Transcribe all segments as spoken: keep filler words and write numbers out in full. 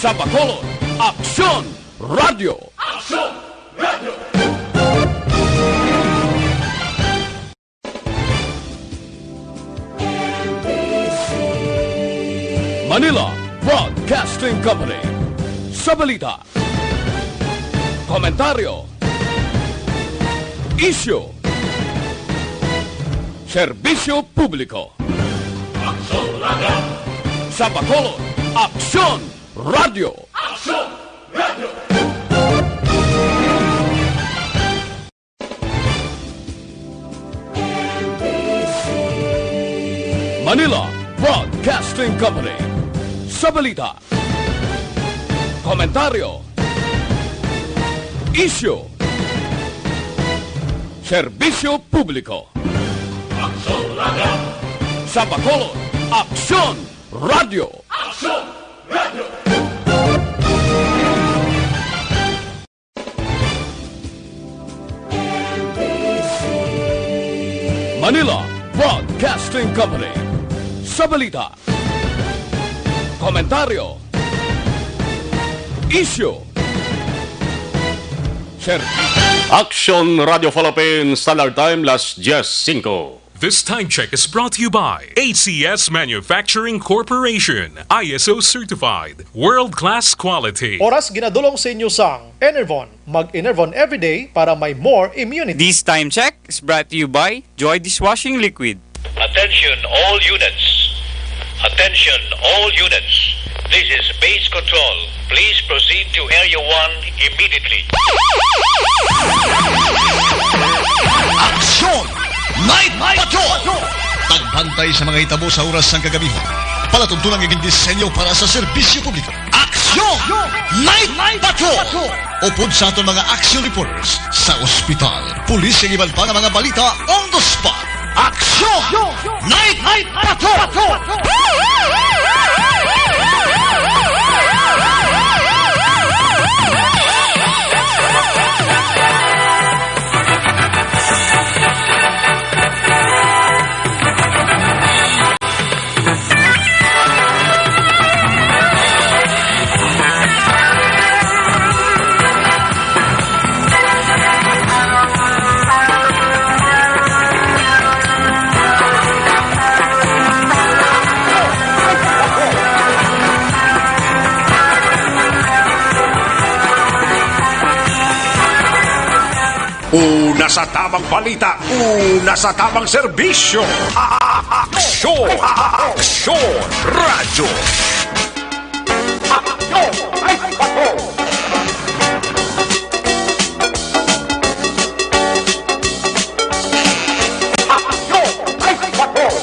Sa Bacolod, Aksyon Radio. Manila Broadcasting Company. Sa balita, komentaryo, isyu, serbisyo publiko. Sa Bacolod, Aksyon Radio. Manila Broadcasting Company. Sa balita, komentaryo, isyu, serbisyo publiko. Sa Bacolod, Aksyon Radio. Manila Broadcasting Company. Sa balita, komentaryo, isyu, serbisyo. Aksyon Radio Philippines, Standard Time, las diyes singko. This time check is brought to you by A C S Manufacturing Corporation, I S O certified, world-class quality. Oras ginadulong sa inyo sang Enervon. Mag-Enervon everyday para may more immunity. This time check is brought to you by Joy Dishwashing Liquid. Attention all units. Attention all units. This is base control. Please proceed to Area one immediately. Aksyon! Night Patrol! Pagbantay sa mga hitabo sa oras sang kagabihon. Palatuntunan nga gindisenyo para sa serbisyo publiko. Aksyon! Night Patrol! Upod sa aton mga action reporters sa ospital, pulis, kag iban pa nga mga balita on the spot. Aksyon! Night Patrol! Una sa tamang balita, una sa tamang serbisyo. Aksyon! Aksyon! Radyo! Aksyon! Ay, patrol! Aksyon! Ay, patrol!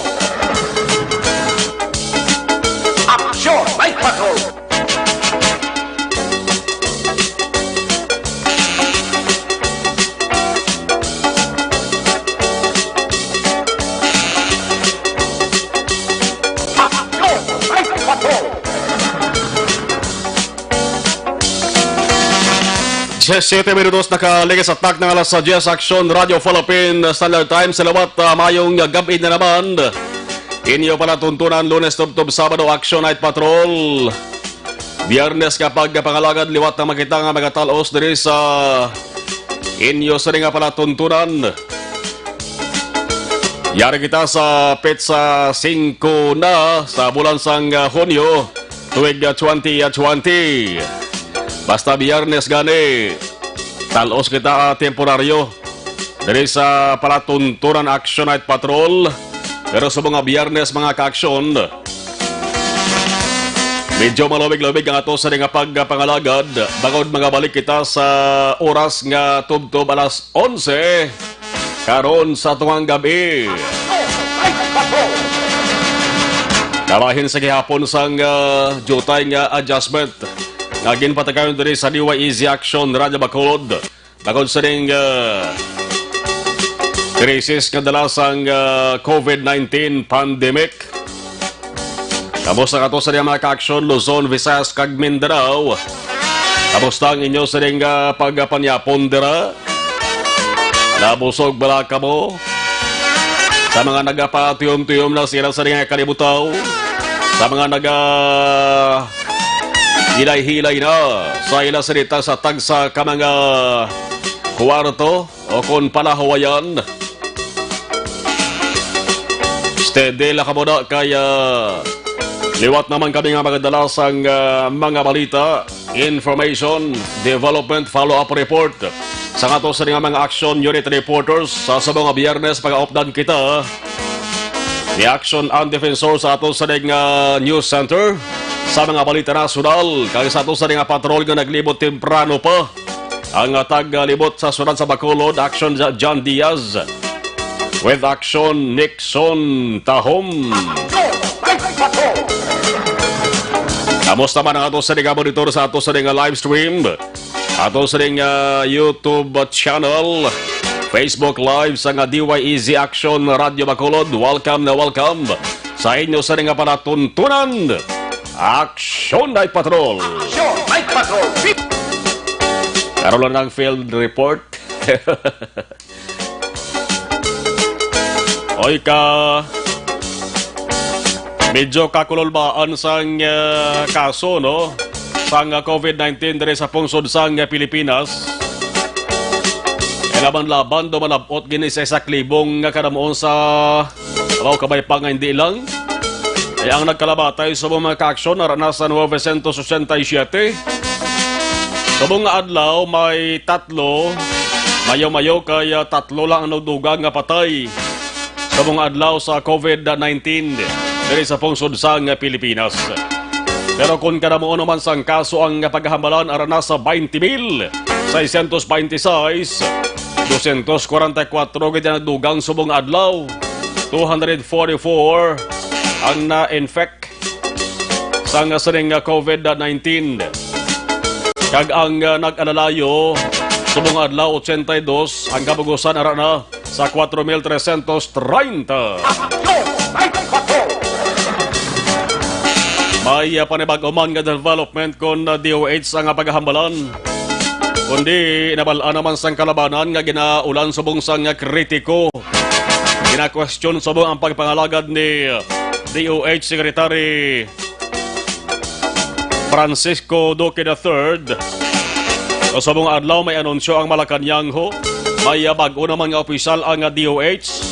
Aksyon! Ay, patrol! Diyes siyete minutos, nakaligis sa takna nga alas diyes. Aksyon Radio Philippine Standard Time. Salamat, ah, mayong gab-i na naman. Inyo palatuntunan, Lunes tubtob Sabado, Action Night Patrol. Biyernes nga pagpangalagad, liwat na makita nga magatal-os diri sa inyo sini nga palatuntunan. Yari kita sa petsa singko na sa bulan sang, ah, Hunyo, tuig, ah, twenty twenty. Basta Biyernes gani, tal-os kita, ah, temporaryo diri sa palatuntunan Action Night Patrol. Pero sa mga Biyernes, mga ka-aksyon, medyo malubig-lubig ang ato sa nga pagpangalagad. Bangod magabalik kita sa oras nga tubtob alas onse karon sa tungang gabi. Kabahin sa gihapon sang, ah, diutay nga adjustment nga ginpatagayon diri sa D Y E Z Action Radyo Bacolod. Tungod sa ning, ah, krisis nga dala sang, ah, covid nineteen pandemic. Kamusta kato sa mga ka-aksyon, Luzon, Visayas, kag Mindanao? Kamusta ang inyo sa ning, ah, pagpanyapon dira? Nabusog bala kamo sa mga nagapatuyom-tuyom na sila sa ning kalibutaw? Sa mga naga hilay-hilay na sa ila sinita sa tagsa ka mga kwarto o kon palahuwayan, steady lang kamo na kay, ah, liwat naman kami nga magadala sang, ah, mga balita, information, development, follow-up report sa ato sa mga action unit reporters. Sa subong nga Biyernes, pagaupdan kita ni Action and Defensor sa ato sa nga news center sa mga balita nasyonal, kag sa ato sa nga patrol nga naglibot temprano pa ang tagalibot sa syudad sa Bacolod, Action Ja-, John Diaz, with Action Nixon Tahom. Kamusta man ang ato sa nga monitor sa ato sa nga live stream? Ato sa ning, ah, YouTube channel, Facebook Live sa nga D Y E Z Action Radio Bacolod. Welcome na welcome sa inyo sa nga palatuntunan. Action Night Patrol! Action Night Patrol! Karon lang ang field report. Oy, ka, medyo kakululbaan sang, ah, kaso, no? Sang, ah, covid nineteen diri sa pungsod sang, ah, Pilipinas. Kay laban-laban daw malab-ot gini sa isa ka libong nga kadamuon sa Law Kabay pa nga hindi lang. Kay ang nagkalabatay subong mga kaaksyon ara na sa novecientos sesenta y siete. Subong nga adlaw may tatlo, mayo-mayo kay, ah, tatlo lang ang nagdugang nga patay subong nga adlaw sa covid nineteen diri sa pungsod sang Pilipinas. Pero kung kadamuon naman sang kaso ang paghambalan, ara na sa twenty mil seiscientos veintiseis, dosyentos kwarenta y kuwatro gid ang nagdugang subong adlaw. Two hundred forty-four ang na-infect sang sining nga covid nineteen. Kag ang, ah, nag-alalayo subong adlaw, ochenta y dos, ang kabugusan ara na sa kwatro mil tresyentos treinta. May, ah, panibag-o man nga development kon, ah, D O H ang, ah, paghambalan. Kundi, nabal-an naman sang kalabanan nga ginaulan subong sang, ah, kritiko. Ginakwestiyon subong ang pagpangalagad ni, ah, D O H Secretary Francisco Duque the third. Sa subong adlaw, may anunsyo ang Malacañang, ho. May, ah, bag-o naman nga opisyal ang, ah, D O H.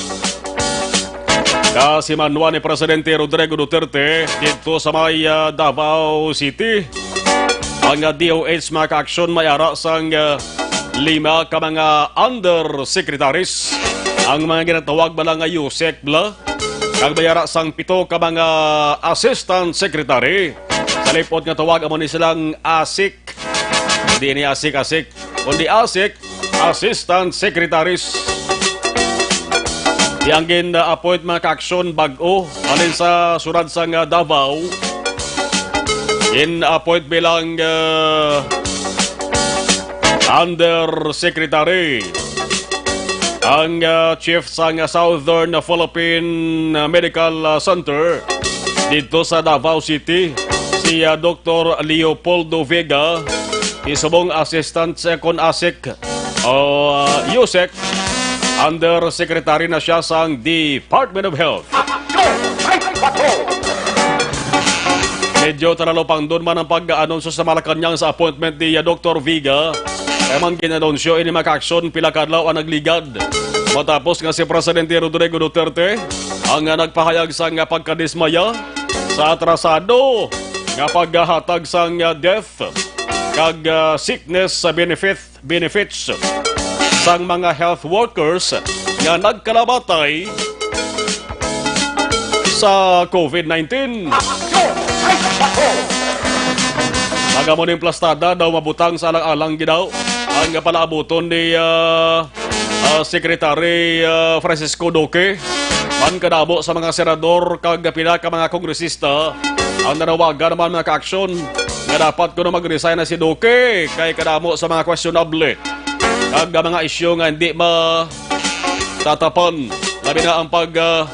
Kasimanwa ni Presidente Rodrigo Duterte didto sa may, ah, Davao City. Ang, ah, D O H, mga kaaksyon, may ara sang, ah, lima ka mga undersecretaries. Ang mga ginatawag bala nga USEC bala. Kag may ara sang pito ka mga assistant secretary. Sa lipot nga tawag, amo ni silang ASIC. Hindi ni ASIC, ASIC. Kundi ASIC, assistant secretaries. Ang gin-appoint, mga kaaksyon, bag-o, halin sa syudad sang Davao. Gin-appoint bilang, ah, undersecretary ang, ah, chief sang Southern Philippine, ah, Medical, ah, Center didto sa Davao City, si, ah, Doktor Leopoldo Vega, isubong assistant sa kon ASIC o, ah, USEC, undersecretary na siya sang Department of Health. Medyo talalupangdon man ang pag-anunsyo sa Malacañang sa appointment ni, ah, Doktor Vega. Kay man gin-anunsyo ini, mga kaaksyon, pila ka adlaw ang nagligad matapos nga si Presidente Rodrigo Duterte ang, ah, nagpahayag sang, ah, pagkadismaya sa atrasado nga paghatag sang, ah, death kag, ah, sickness sa benefit benefits sang mga health workers nga nagkalabatay sa covid nineteen. Ang amo ning plastada daw mabutang sa alang-alang gid daw ang palaabuton ni, ah, ah, Secretary, ah, Francisco Duque. Man kadamo sa mga senador kag pila ka mga kongresista ang nanawagan naman, mga kaaksyon, nga dapat kuno mag-resign na si Duque kay kadamo sa mga questionable kag mga isyu nga hindi matatapan, labi na ang pag, ah,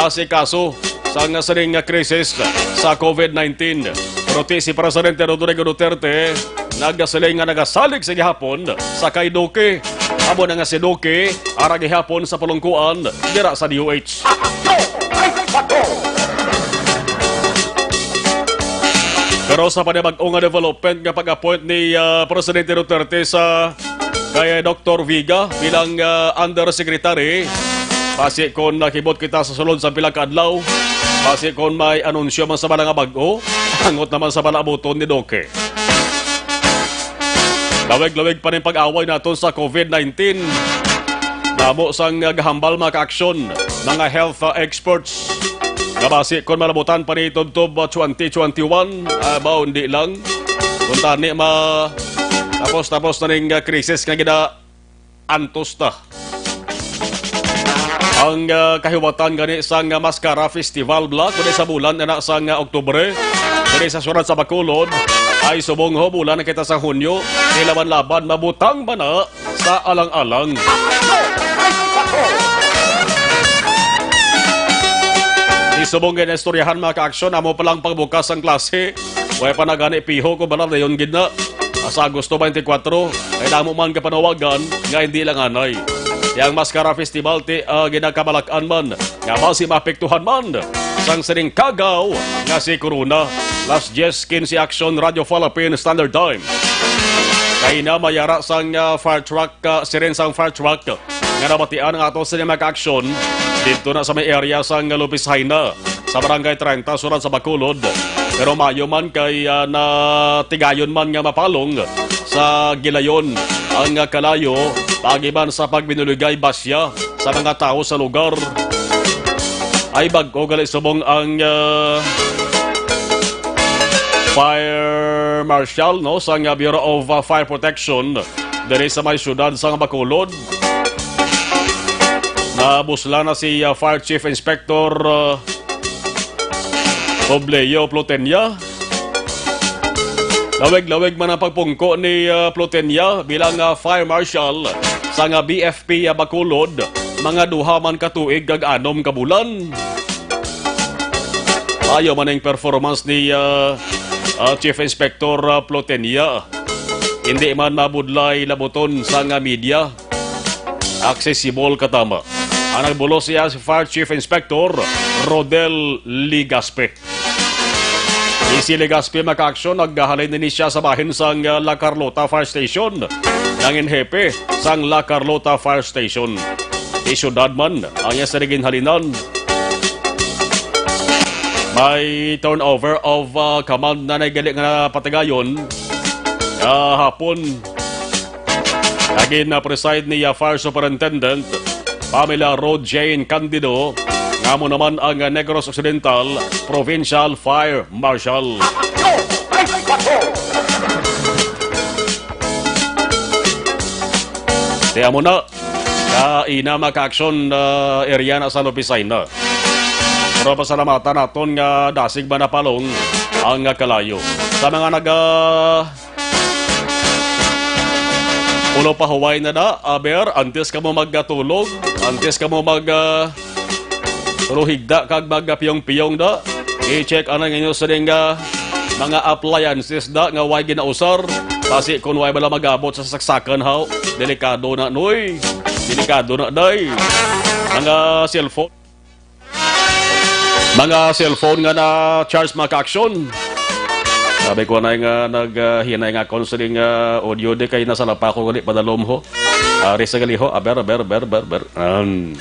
asikaso sa nga sining nga krisis sa covid nineteen. Pero ti si Presidente Rodrigo Duterte nagasiling nga nagasalig sa gihapon sa kay Duque. Amo na nga si Duque ara gihapon sa palungkuan dira sa D O H. Aksyon! Ay, patrol! Pero sa panibag-o nga development nga pag-appoint ni, ah, Presidente Duterte sa kay Doktor Viga bilang, ah, undersecretary, basi kon nakibot kita sa sulod sa pila ka adlaw, basi kon may anunsyo man sa bala nga bag-o, angot naman sa bala abuton ni Duque. Lawig-lawig pa ning pag-away naton sa COVID nineteen. Damo sang gahambal, mga ka-aksyon, mga health, uh, experts. Nga basi kon malabutan pa ni tubtob, uh, twenty twenty-one, uh, ba, hindi lang. Kung tani ma-, tapos-tapos na ning, uh, krisis nga gina-antos ta. Ang, ah, kahiwatan gani sang, ah, Mascara Festival, bala, kundi sa bulan na sang, ah, Oktubre, diri sa syudad sa Bacolod, ay subong ho, bulan na kita sa Hunyo, ilaban-laban, mabutang ba na sa alang-alang. Di subong ginaistoryahan, mga ka-aksyon, amo pa lang pagbukas ang klase, way pa na gani piho ko, bala, dayon gid na. Ah, sa Agosto twenty-four, ay damo man kapanawagan nga hindi lang anay. Yang Mascara Festival ti, ah, ginakabalak-an man nga basi maapektuhan man sang sining kagaw nga si Corona. Las diez quince, Aksyon, Radyo Philippine Standard Time. Kay na mayara sang, ah, fire truck, ah, siren sang fire truck nga nabatian ang ato sa mga ka-aksyon didto na sa may area sang Lopez Jaena, sa Barangay treinta, syudad sa Bacolod. Pero maayo man kay, ah, natigayon man nga mapalong sa gilayon ang, ah, kalayo, paagi man sa pagbinuligay basya sa mga tawo sa lugar. Ay bag-o gali subong ang, ah, fire marshal, no, sa nga Bureau of, ah, Fire Protection diri sa may syudad sa Bacolod. Nabuslan na si, ah, Fire Chief Inspector, ah, Obleo Plotenia. Lawig-lawig man ang pagpungko ni, ah, Plotenia bilang, ah, Fire Marshal sa nga B F P, ah, Bacolod, mga duha man ka tuig kag anom ka bulan. Ayo man ang performance ni, ah, ah, Chief Inspector, ah, Plotenia. Hindi man mabudlay labuton sa nga media. Accessible katama. Ang nagbulos siya si Fire Chief Inspector Rodel Ligaspe. Si Ligaspe, mga ka-aksyon, naghalin ini siya sa bahin sang, uh, La Carlota Fire Station. Nangin hepe sang La Carlota Fire Station. Di syudad man ang iya sa ginhalinan. May turnover of, uh, command na nagdali nga patigayon, uh, hapon. Nagin na preside ni, uh, Fire Superintendent Pamela Rod Jane Candido, nga amo naman ang Negros Occidental Provincial Fire Marshal. Kaya mo na, kaina, mga ka-aksyon, uh, area na sa Lopez Jaena. Pero pasalamatan naton nga dasig man napalong ang kalayo. Sa mga naga-, ulo pa huway na da, aber, antes kamo magkatulog, antes kamo mag, ah, ruhigda kag magpiyong-piyong da, i-check anay ninyo sa ding, ah, mga appliances da nga way ginausar. Kasi kung way bala mag-abot sa saksakan, haw, delikado na, noy. Delikado na, day. Mga cellphone. Mga cellphone nga na-charge, mga ka-aksyon. Sabi ko na nga nag, ah, hinay nga akon sa ding, ah, audio di kay nasa lapa ko gali padalom ho. Ari sa gali ho, aber, aber, aber, aber, aber. Um.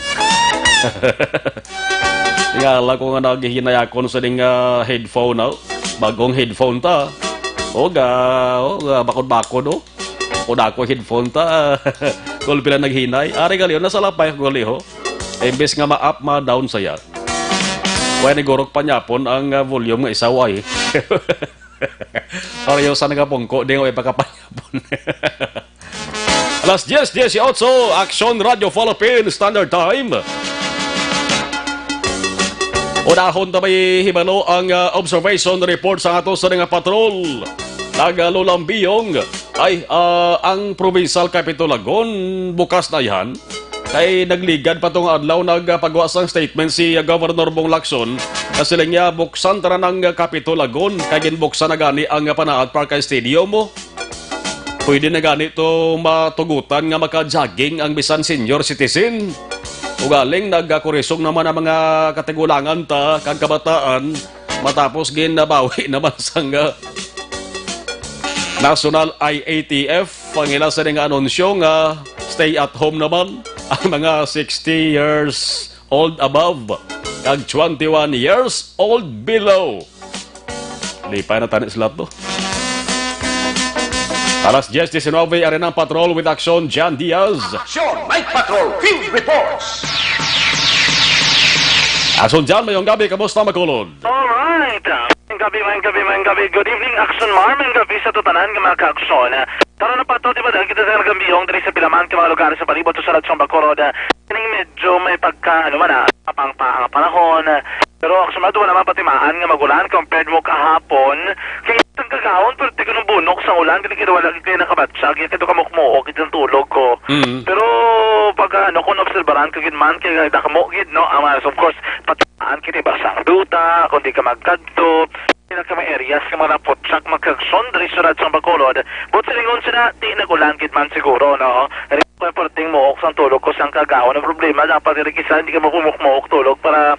Tingala ko nga naghinay akon sa ding, ah, headphone, oh. Bagong headphone ta. O ga, o ga, bakod-bakod, oh. Kung ako headphone ta, kung pila naghinay. Ari gali ho, nasa lapay ko gali ho. Imbes nga ma-up, ma-down saya. Kaya ni Gurok panyapon ang, ah, volume nga isaw ay. Pareho sa nagapungko, di nga may pagkapanyapon. Alas diez dieciocho, Aksyon Radio Philippine Standard Time. Unahon ta may hibalo ang, ah, observation report sa ato sa nga patrol. Nagalulang biyong, ay, ah, ang Provincial Capitol Lagon, bukas na yan. Kay nagligad pa tong adlaw, nagpagawa sang statement si, ah, Governor Bong Lacson, na siling niya, buksan tanan ang, ah, Capitol Lagon, kay ginbuksan na gani ang, ah, Panaad Park Stadium mo. Pwede na gani to matugutan nga maka-jogging ang bisan senior citizen. Ugaling nagkakurisong naman ang mga katigulangan ta kag kabataan matapos ginabawi naman sang, ah, National I A T F, ang ila sa nga anunsyo nga stay at home naman ang mga sixty years old above kag twenty-one years old below. Lipay na tani sila to. Alas diyes disinwebe, ari na ang Patrol with Action, Jan Diaz. Action, Mike Patrol, Field Reports. Action, Jan, mayong gabi. Kamusta, Bacolod? Alright. Mayong gabi, mayong gabi, mayong gabi. Good evening, Action Mar. Mayong gabi sa tanan nga mga ka-aksyon. Tara na pa to, di ba, dahil kita sa nagambiyong diri sa pila man ka mga lugar sa palibot sa Saratsong Bacolod. Kining medyo may pagka, ano man, ah, kapangpa ang panahon. Pero, Action Mar, wala man patimaan nga magulan compared mo kahapon. Kay isang kagahon, pero di ko nang bunok sa ulan, kasi wala gid kayo nakabatsag, kaya kito kamukmuok, itong tulog ko. Mm. Pero pag, ano, kung obserbaran ko gid man, kay dakmo gid, no, ang mga, of course, patimaan kita basang duta, kung di ka magkadto, sila ka mga areas nga mga naputsak magkagson, diri sa Radsang Bacolod. But silingon sila, di nag-ulan gid man siguro, no? Kaya perting muok sang tulog ko sang kagahon. Ang problema, dapat diri kisa, hindi ka mapumukmuok tulog para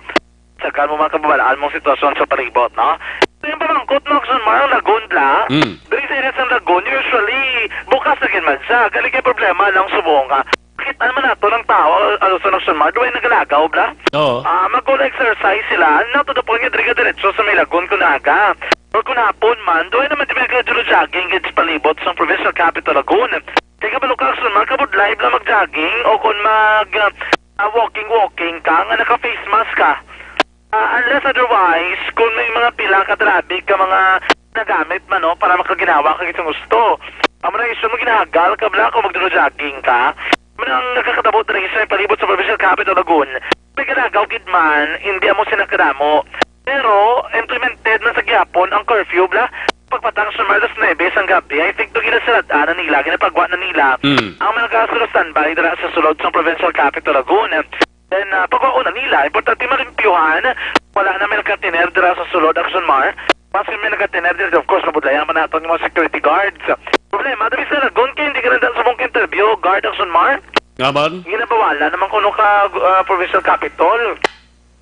sagan mo mga kababalaan mong sitwasyon sa palibot, no? Ito yung pamangkot mo, Action Mar, ang lagoon, bla? Mm. Diri sa area sang lagoon, usually, bukas na gid man siya. Gali kay problema lang subong ka. Kita naman nato ng tao, ano sa Action Mar, duway nagalagaw, bla? Oo. Ah, mag-exercise sila. Not to the point nga diri ka diretso sa may lagoon kung aga. Or kung hapon man, duway naman di may jogging gid sa palibot sa provincial capital Lagoon. Kaya kabalo ka, Action Mar, kabudlay bla mag-jogging o kung mag, ah, ah, walking-walking ka, nga naka-face mask ka. Ah, unless otherwise, kung may mga pila ka trabe ka mga nagamit man, no, para makaginhawa ka gid sang gusto. Amo na issue mo, ginahagal ka bla kung magduro-jogging ka. Amo na ang nakakatabo diri sa palibot sa provincial capital Lagoon. May galagaw gid man, hindi amo sila kadamo. Pero implemented na sa gihapon ang curfew bla. Pagpatang sa alas nuebe sang gabi, I think, to ginasirad-an na nila, ginapagwa na nila Mm. ang mga kasulod standby dira sa sulod sang provincial capital Lagoon. Then, ah, pagwaon na nila, importante malimpyuhan. Wala na may nagkatener dira sa sulod, Action Mar. Mas yung may nagkatener dira, of course, nabudlayan man naton yung mga security guards. Problema, diri sa Lagoon, kaya hindi ka nanda sa mong interview, guard, Action Mar. Nga man? Ginabawalan naman kuno ka, ah, provincial capitol.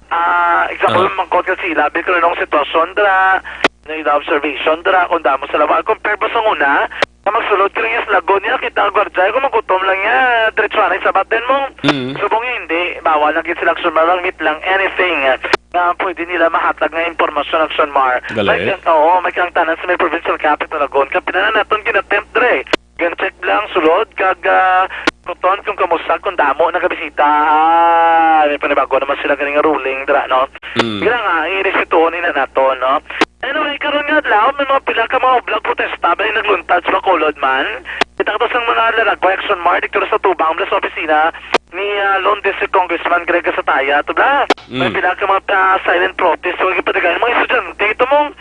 Ah, example, Ah. mangkot ka sila, labi ka nung sitwasyon dira, na ila observation dira, kung damo sa lawa. Compare ba sa una, na magsulod ka rin sa Lagoon niya, kita ang gwardiya, kung magutom lang niya, diretso na yung sabat din mo. Mm. Subong hindi, bawal lang gid sila sumabang, meat lang, anything na pwede nila mahatag nga impormasyon, Action Mar. Gali. May kang, oo, may kang tanan sa may provincial capital, Lagoon. Kapila na naton ginatempt dre. Gan-check lang, sulod, kag, ah, tuton kung kamusta, kung damo nagabisita. Ah, may panibago naman sila ganing nga ruling dira, no? Mm. Kaya nga, irespetuhon nila nato, no? Anyway, karon nga adlaw, may mga pila ka mga oblag protesta ba yung nagluntad sa Bacolod man? Kita ko to sa mga laragway, Action Mar, dito sa tubang, sa opisina ni, ah, Lone District Congressman Greg Gasataya. Ito ba? May Mm. pila ka mga, ah, silent protest, so, ipadagay mga estudyante. Ito mong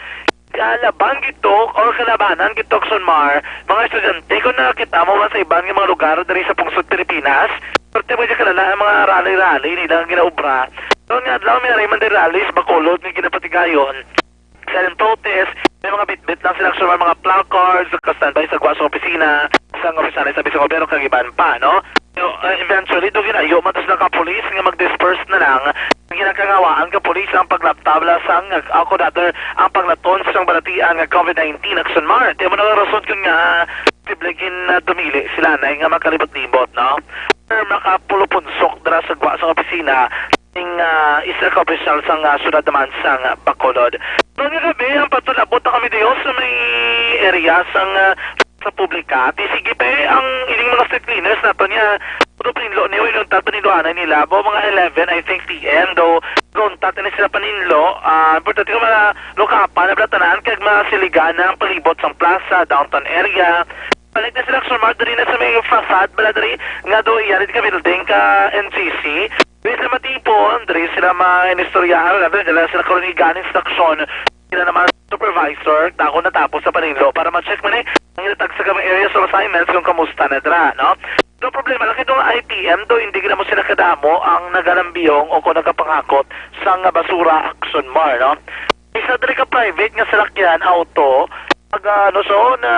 kalaban gito or kalabanan gito, Action Mar, mga estudyante, kung nakita mo man sa iban nga mga lugar diri sa pungsod Pilipinas, parte mo dyan kalala ang mga rally-rally nila nga ginaobra. Noon nga adlaw, may aray man din rally sa Bacolod nga ginapatigayon. Silent protest, may mga bitbit lang sila, Action Mar, mga placards, ka-standby sa gwa sa opisina, sa opisina sa Bisang Gobyerno, kag iban pa, no? So, uh, eventually, do ginayo man to sa kapulis nga mag-disperse na lang. Ginakangawaan ka pulis ang paglaptab lasang, o rather, ang paglaton sa balatian nga COVID nineteen, Action Mar. Di mo na rason kun nga posible gin, uh, dumili sila na nga makalibot-libot, no? Or makapulupunsok dira sa gwa sa opisina ning, uh, isa ka opisyal sa, uh, syudad naman sa, uh, Bacolod. Noon nga gabi, ang patulabot na kami diyo sa may area sa, uh, sa publika. Ti sige pa, eh, ang ining mga street cleaners nato niya, kuno paninlo ni, way luntat paninluanay nila. Bo, mga eleven, I think, P M, do, luntat na sila paninlo. Ah, importante ko, mga lukapan na balatanan, kag mga siligan na ang palibot sang plaza, downtown area. Balik na sila, Action Mar, diri na sa may facade, bala diri, nga do, yari ka building, ka N C C. Diri sila matipon, diri sila ma-, inistoryahan, diri sila karon iganit sa aksyon. Sila naman supervisor, dako natapos sa paninlo para ma-check man, eh, ang ilatag sa kamang areas of assignments kung kamusta na dira, no? No problema lang itong I P M do, hindi gid mo sila kadamo ang nagalambiyong o kung nagapangakot sa nga basura, Action Mar, no? Isa diri ka private nga salakyan, auto, pag, ah, ano, so, na,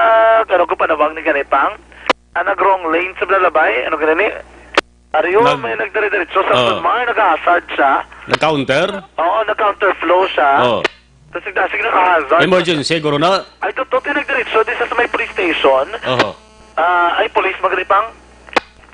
ano ko panawag ni ganitang, ah, nag-wrong lane sa Blalabay, ano ganini? Ariyo, Nag- may nagdire-diretso sa Oh. Action Mar, nag-hazard siya. Nag-counter? Oo, nag-counterflow siya. Oh. Tapos nagdasig na ka-hazard. Emergency, siguro na. Ay, totoo, yung nagdire So, di sa may police station, Oho. Ah, ay, police magari pang.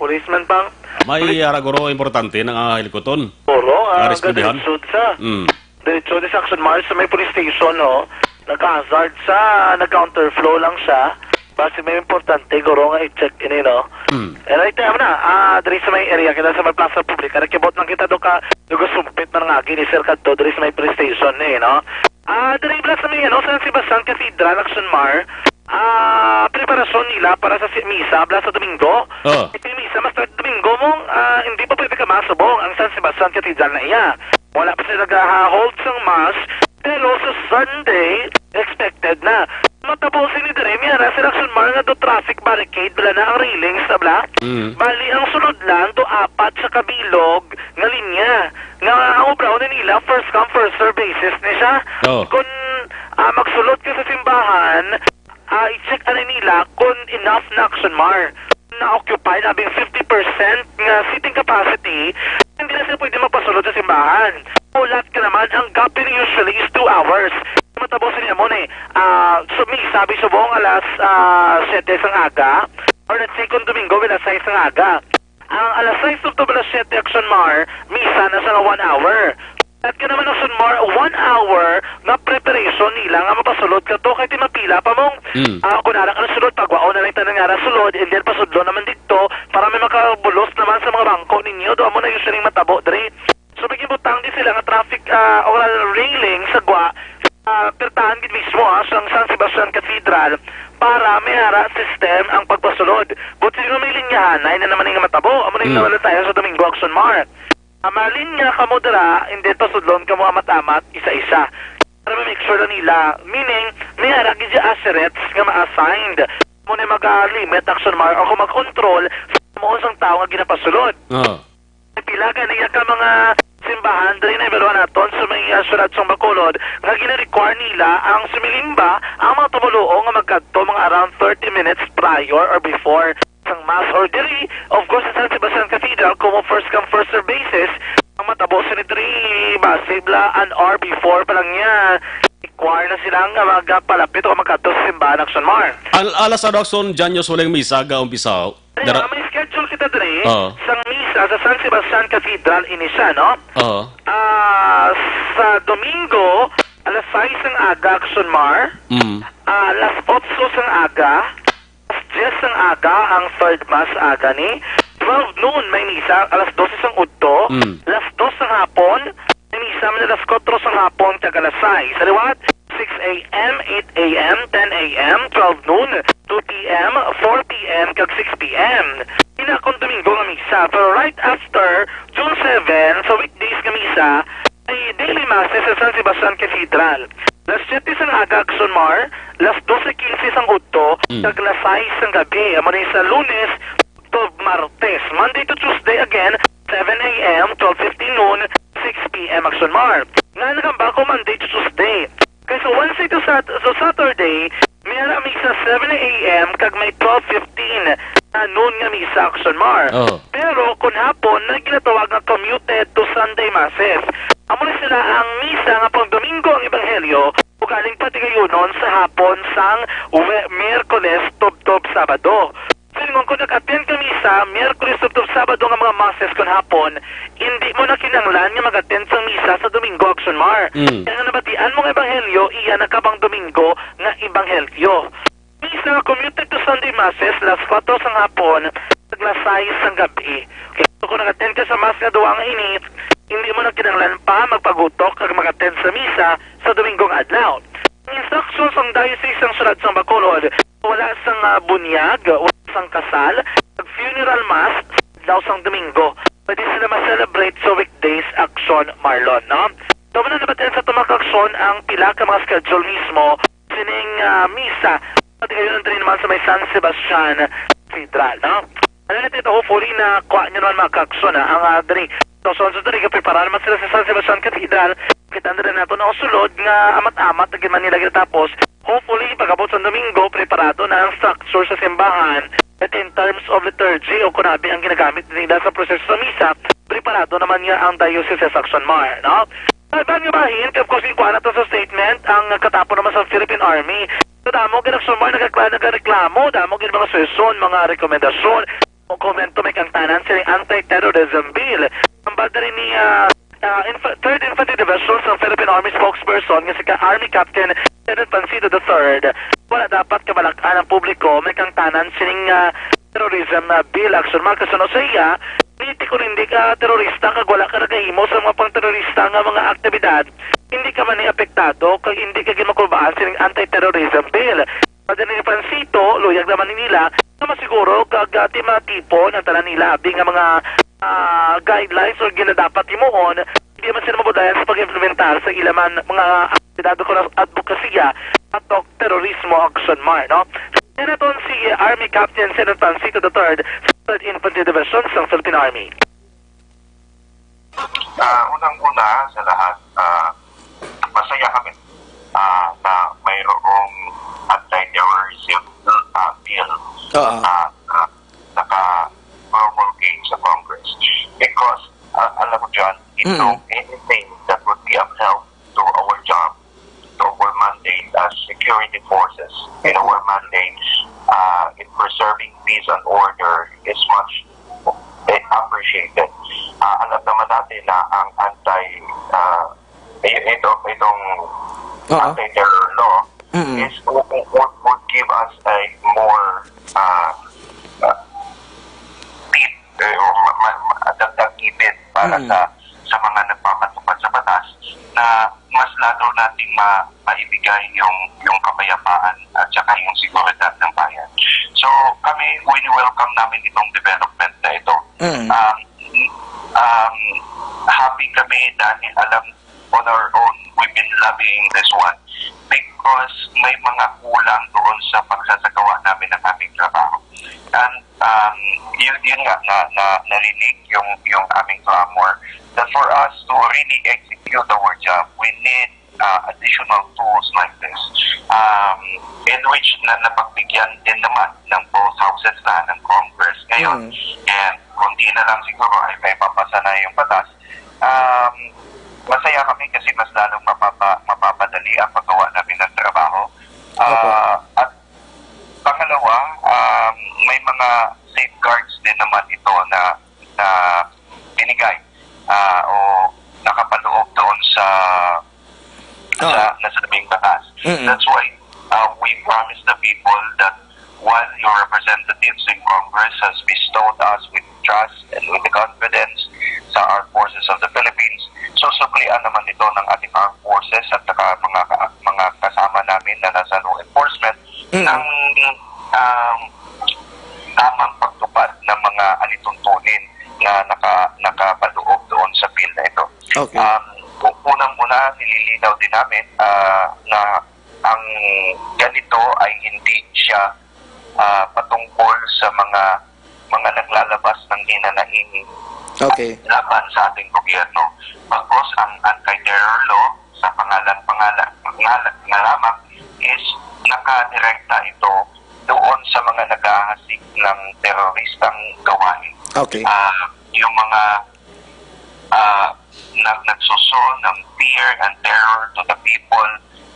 Policeman pang. May Police. Ara guro importante nga hilikuton. Guro, ah, Nga respondihan. Gadiretso sa. Mm. Diretso di sa Action Mars sa may police station, no? Nag-hazard sa, nag-counterflow lang siya. Basi may importante, guro, nga i-check ini, no? Mm. And right time na, ah, diri sa may area, kita sa may plaza publika, nagkibot lang kita do ka, do ka sumpit man nga agi ni Sir Kadto, diri sa may police station, eh, no? Ah, diri bala sa may, ano, San Sebastian Cathedral, Action Mar, ah, preparasyon nila para sa si-, misa, bala sa Domingo. Oh. Ito yung misa, mas Domingo mong, ah, hindi pa pwede ka masubong ang San Sebastian Cathedral na iya. Wala pa sila nag-hold sang mass, pero sa Sunday, expected na. Matabo sini diri, may ara sila, Action Mar, nga do traffic barricade, bala na ang railings na bala. Mm. Bali, ang sulod lang, do apat sa kabilog nga linya. Nga ang obrahon nila, first come, first serve basis ni siya. Oh. Kung, ah, magsulod ka sa simbahan, ah, i-check anay nila kung enough na, Action Mar. Na-occupy na bing fifty percent nga seating capacity, hindi na sila pwede magpasulod sa simbahan. Ulat ka naman, ang gap ni usually is two hours. Matabo sa niya mo ni, ah, so, may sabi subong alas, ah, siyete sang aga, or let's say, kung Domingo, alas sais sang aga. Ang alas sais to alas siyete, Action Mar, misa na sa nga one hour. At ka naman, Action Mar, one hour nga preparation nila nga mapasulod ka to, kay ti mapila pa mong, Mm. ah, kung ara ka na sulod, pagwaon na lang tanan nga ara sulod, and then pasudlo naman dito, para may makabulos naman sa mga bangko ninyo. Do, amo na usually matabo diri. So, may ginbutang di sila nga traffic, ah, or railing sa gwa, ah, pertahan gid mismo, ah, sa San Sebastian Cathedral para may ara system ang pagpasulod. But sino may linyahan, ay na naman yung matabo. Amo na yung Mm. nawala tayo sa Domingo, Action Mar. Ah, malinya kamo dira, hindi pasudlon kamo amat-amat, isa-isa. Para ma-make sure na nila, meaning, may ara gid siya assurance nga ma-assigned. Mo na mag-limit, Action Mar, o kung mag-control sa mo sang tao nga ginapasulod. Oo. Pila gani ka mga simbahan diri na ibaluhan naton sa may, ah, syudad sang Bacolod nga gina-require nila ang sumilimba ang mga tumuluo nga magkadto mga around thirty minutes prior or before sang mass or diri, of course, sa San Sebastian Cathedral, kung first come, first serve basis, ang matabo sini diri, basi bala an hour before pa lang niya, require na sila nga magpalapit o magkadto sa simbahan, Action Mar. Al-, alas ano, Action, dyan yung huling misa ga umpisa? Dara- Dara- may schedule kita diri Oo. sang misa sa San Sebastian Cathedral ini siya, no? Oo. Ah, sa Domingo, alas sais ang aga, Action Mar. Mm. Ah, alas otso sang aga, alas diyes ang aga ang third mass aga ni. Twelve noon may misa, alas dose sang udto, Mm. alas dos sang hapon, Minsan man alas kuwatro sang hapon kag alas sais. Sa liwat, six a m, eight a m, ten a m, twelve noon, two p m, four p m, kag six p m. Ina kon Domingo nga misa, pero right after June seven, sa weekdays nga misa, ay daily masses sa San Sebastian Cathedral. Alas siyete sang aga, Action Mar, alas dose quince sang udto, Mm. kag alas sais sang gabi. Amo ni sa Lunes, to Martes. Monday to Tuesday again, seven a m, twelve fifteen noon, six p m, Action Mar. Nga nagambal ko Monday to Tuesday. Kay sa Wednesday to Sat-, sa Saturday, may ara misa seven a m kag may twelve fifteen na noon nga misa, Action Mar. Oh. Pero kung hapon, na ginatawag nga commuted to Sunday Masses. Amo na sila ang misa nga pang Domingo ang Ebanghelyo, ugaling patigayunon sa hapon sang we-, Miyerkules tubtob Sabado. Silingon ko, nag-attend ka misa Miyerkules tubtob Sabado nga mga masses kon hapon, indi mo na kinahanglan nga mag-attend sang misa sa Domingo, Action Mar. Mm. Kaya nga nabatian mo nga ebanghelyo, iya na ka bang Domingo nga ebanghelyo. Misa nga commuted to Sunday masses, alas kuwatro sang hapon, kag alas sais sang gabi. Kaya kung nag-attend ka sa mas nga duwa nga ini, hindi mo na kinahanglan pa magpagutok kag mag-attend sa misa sa Domingo nga adlaw. Ang instruction sang Diocese sang Syudad sang Bacolod, wala sang, ah, bunyag, wala sang kasal, kag funeral mass sa adlaw sang Domingo. Pwede sila ma-celebrate sa weekdays, Action Marlon, no? Daw na nabatian sa tumakakson ang pila ka mga schedule mismo sining, ah, misa. Pati kayo nandun naman sa may San Sebastian Cathedral, no? Ano na dito, hopefully na kuha nyo naman mga kakson, ah, ang, ah, diri. So, so, so, diri, kaprepara naman sila sa San Sebastian Cathedral. Kita na rin nato na sulod nga amat-amat na ginaman nila ginatapos. Hopefully, pag-abot sa Domingo, preparado na ang structure sa simbahan. At in terms of liturgy o kunabi ang ginagamit nila sa proseso sa misa, preparado naman niya ang Diocese sa Action Mar, no? Sa iban nga bahin, kag kung singkuan nato sa statement, ang katapon naman sa Philippine Army. So, damo gid, Action Mar, nagakla-, nagareklamo, damo gid mga suhestyon, mga rekomendasyon, o komento may kangtanan sa anti-terrorism bill. Ang banda rin ni, ah, ah, Inf-, Third Infantry Division sa Philippine Army spokesperson nga si ka-, Army Captain Kenneth Pancito the third, wala dapat kabalak-an ang publiko may kangtanan sining, ah, terrorism, ah, bill, Action Mar. Kasuno sa iya, politiko, hindi ka terorista kag wala ka nagahimo sa mga pang-terorista nga mga aktibidad, hindi ka man ni apektado kag hindi ka gid makulbaan sining anti-terrorism bill. Padala ni Pancito, luyag naman ni nila nga masiguro kag, ah, di matipon ang tanan nila abi nga mga, ah, guidelines or ginadapat himuon, hindi man sila mabudayan sa pag-implementar sa ila man mga aktibidad o advokasya batok terorismo, Action Mar, no? Senaton si Army Captain Senator Pancito the third sa Third Infantry Division sa Philippine Army. Ah, unang-una sa lahat, ah, masaya kami, ah, na mayroong anti-terrorism, ah, bill, Oo. ah, na naka-promulgate sa Congress. Because, ah, alam mo, John, ito, Mm. anything that would be of help to our job, to our mandate as security forces, in our mandate, ah, in preserving peace and order is much, eh, appreciated. Ah, alam naman natin na ang anti, ah, eh, ito, itong Oo. anti-terror law Mm. is would, would, would give us a more, ah, ah, teeth, eh, o ma-, ma-, ma-, dagdag ngipin para Mm. sa, sa mga nagpapatupad sa batas na mas lalo nating ma-, maibigay yung, yung kapayapaan at saka yung seguridad ng bayan. So, kami, wini-welcome namin itong development na ito. Mm. Um, um, happy kami dahil alam, on our own, we've been lobbying this one because may mga kulang doon sa pagsasagawa namin ng aming trabaho. And, um, yun, yun nga, na, na, narinig yung, yung aming clamor that for us to really execute our job, we need, uh, additional tools like this, um, in which na napagbigyan din naman ng both houses na ng Congress ngayon. Mm. And kung di na lang siguro ay may papasa na yung batas, um, masaya kami kasi mas lalong mapapa-, mapapadali ang paggawa namin ng trabaho. Opo. Ah, at pangalawa, um, may mga safeguards din naman ito na, na binigay, ah, o nakapaloob doon sa, Oo. sa nasabing batas. Mm-mm. That's why, uh, we promise the people that while your representatives in Congress has bestowed us with trust and with the confidence sa Armed Forces of the Philippines, susuklian naman ito ng ating Armed Forces at saka mga ka-, mga kasama namin na nasa law enforcement Mm. ng, um, tamang pagtupad ng mga alituntunin na naka-, nakapaloob doon sa bill na ito. Okay. Um, u-, unang-una, nililinaw din namin, ah, na ang ganito ay hindi siya, ah, patungkol sa mga, mga naglalabas ng hinanaing Okay. laban sa ating gobyerno. Bagkus ang anti-terror law, sa pangalan-pangalan, pangalan nga lamang, is nakadirekta ito doon sa mga naghahasik ng teroristang gawain. Okay. Ah, yung mga, ah, nag-, nagsuso ng fear and terror to the people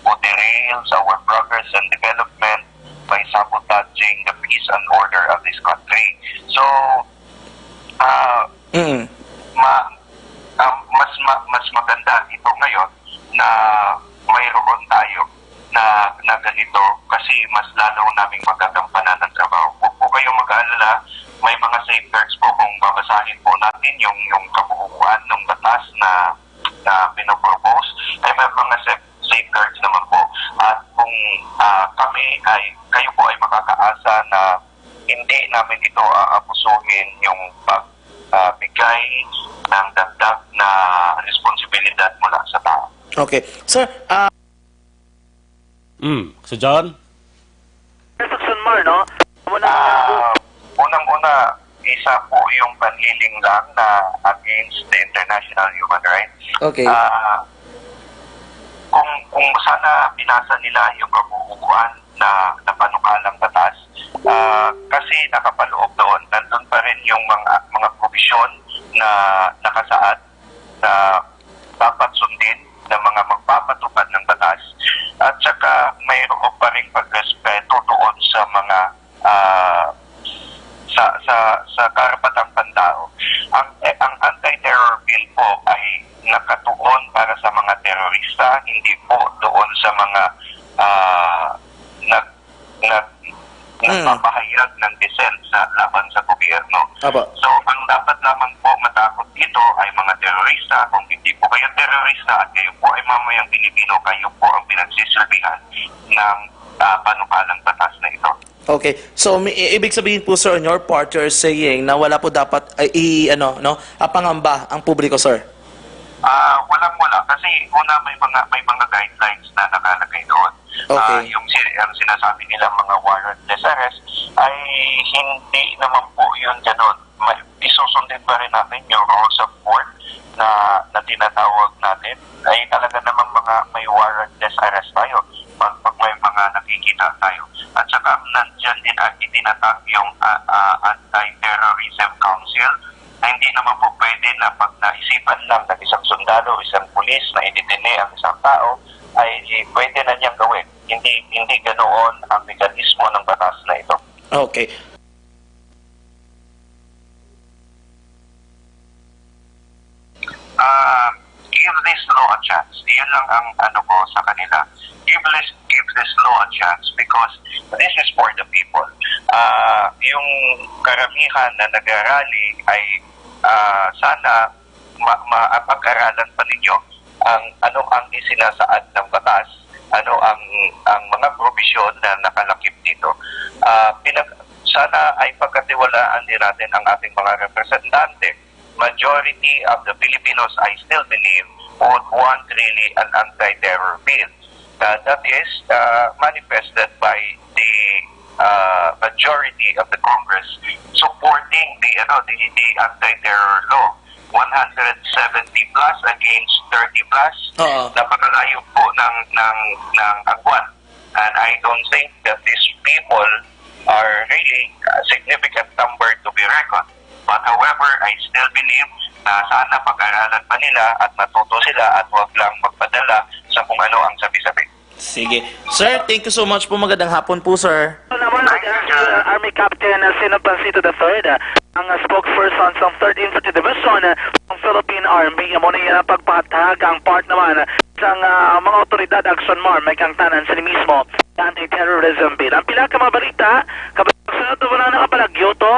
who derails our progress and development by sabotaging the peace and order of this country. So, ah, Mm. ma-, ah, mas ma-, mas maganda ito ngayon na mayroon tayo na, na ganito kasi mas lalo naming magagampanan ang trabaho. Huwag po kayong mag-aalala, may mga safeguards po kung babasahin po natin yung, yung kabuuan ng batas na, na pinopropose. Ay, may mga safe-, safeguards naman po. At kung, ah, kami ay, kayo po ay makakaasa na hindi namin ito aabusuhin yung pag, ah, bigay ng dagdag na responsibilidad mula sa tao. Okay. Sir, ah, Mm, Sir John? Sir Action Mar, no? Amo na Ah, unang-una, isa po yung panlilinlang na against the international human rights. Okay. Ah, kung, kung sana binasa nila yung kabuuan na, na panukalang batas, ah, kasi nakapaloob doon, nandun pa rin yung mga, mga provision na nakasaad na dapat sundin sa, hindi po doon sa mga, ah, nag-, nag-, Hmm. nagpapahayag ng dissent sa, laban sa gobyerno. Apo. So, ang dapat lamang po matakot dito ay mga terorista. Kung hindi po kayo terorista at kayo po ay mamayang Pilipino, kayo po ang pinagsisilbihan ng, ah, panukalang batas na ito. Okay. So, mi-, i-, ibig sabihin po, sir, on your part, you're saying na wala po dapat, ay, i-, ano, no, ah, pangamba ang publiko, sir? Ah, walang wala. Kasi una, may mga, may mga guidelines na nakalagay doon. Okay. Ah, yung si-, ang sinasabi nilang mga warrantless arrest ay hindi naman po yun ganun. May, isusundin pa rin natin yung rules of court na, na tinatawag natin. Ay talaga namang mga may warrantless arrest tayo pag, pag may mga nakikita tayo. At saka nandyan din ang itinatag yung, ah, ah, Anti-Terrorism Council na hindi naman po pwede na pag naisipan lang ng isang sundalo, isang pulis na idetene ang isang tao, ay pwede na niyang gawin. Hindi, hindi ganoon ang mekanismo ng batas na ito. Okay. Ah, give this law a chance. Yun lang ang ano ko sa kanila. Give this, give this law a chance because this is for the people. Ah, yung karamihan na nagrarally ay, ah, sana ma-, ma-, pag-aralan pa ninyo ang ano ang isinasaad ng batas, ano ang, ang mga probisyon na nakalakip dito. Ah, pinag-, sana ay pagkatiwalaan din natin ang ating mga representante. Majority of the Filipinos, I still believe, would want really an anti-terror bill. Uh, that is, uh, manifested by the, uh, majority of the Congress supporting the, ano, the, the anti-terror law. One hundred seventy plus against thirty plus. Oo. Napakalayo po ng, ng, ng agwan. And I don't think that these people are really a significant number to be reckoned. But however, I still believe na sana pag-aralan pa nila at matuto sila at wag lang magpadala sa kung ano ang sabi-sabi. Sige. Sir, thank you so much po. Magandang hapon po, sir. Amo naman, Thank you, sir. Army Captain, uh, Sino Pancito the third, uh, ang, uh, spokesperson sa third Infantry Division, uh, ng Philippine Army. Amo na iya ang pagpatag ang part naman sang, uh, mga otoridad, Action Mar, may kangtanan sini mismo, anti-terrorism bill. Ang pila ka mga balita, kabalo sa ato, wala nakapalagyo to.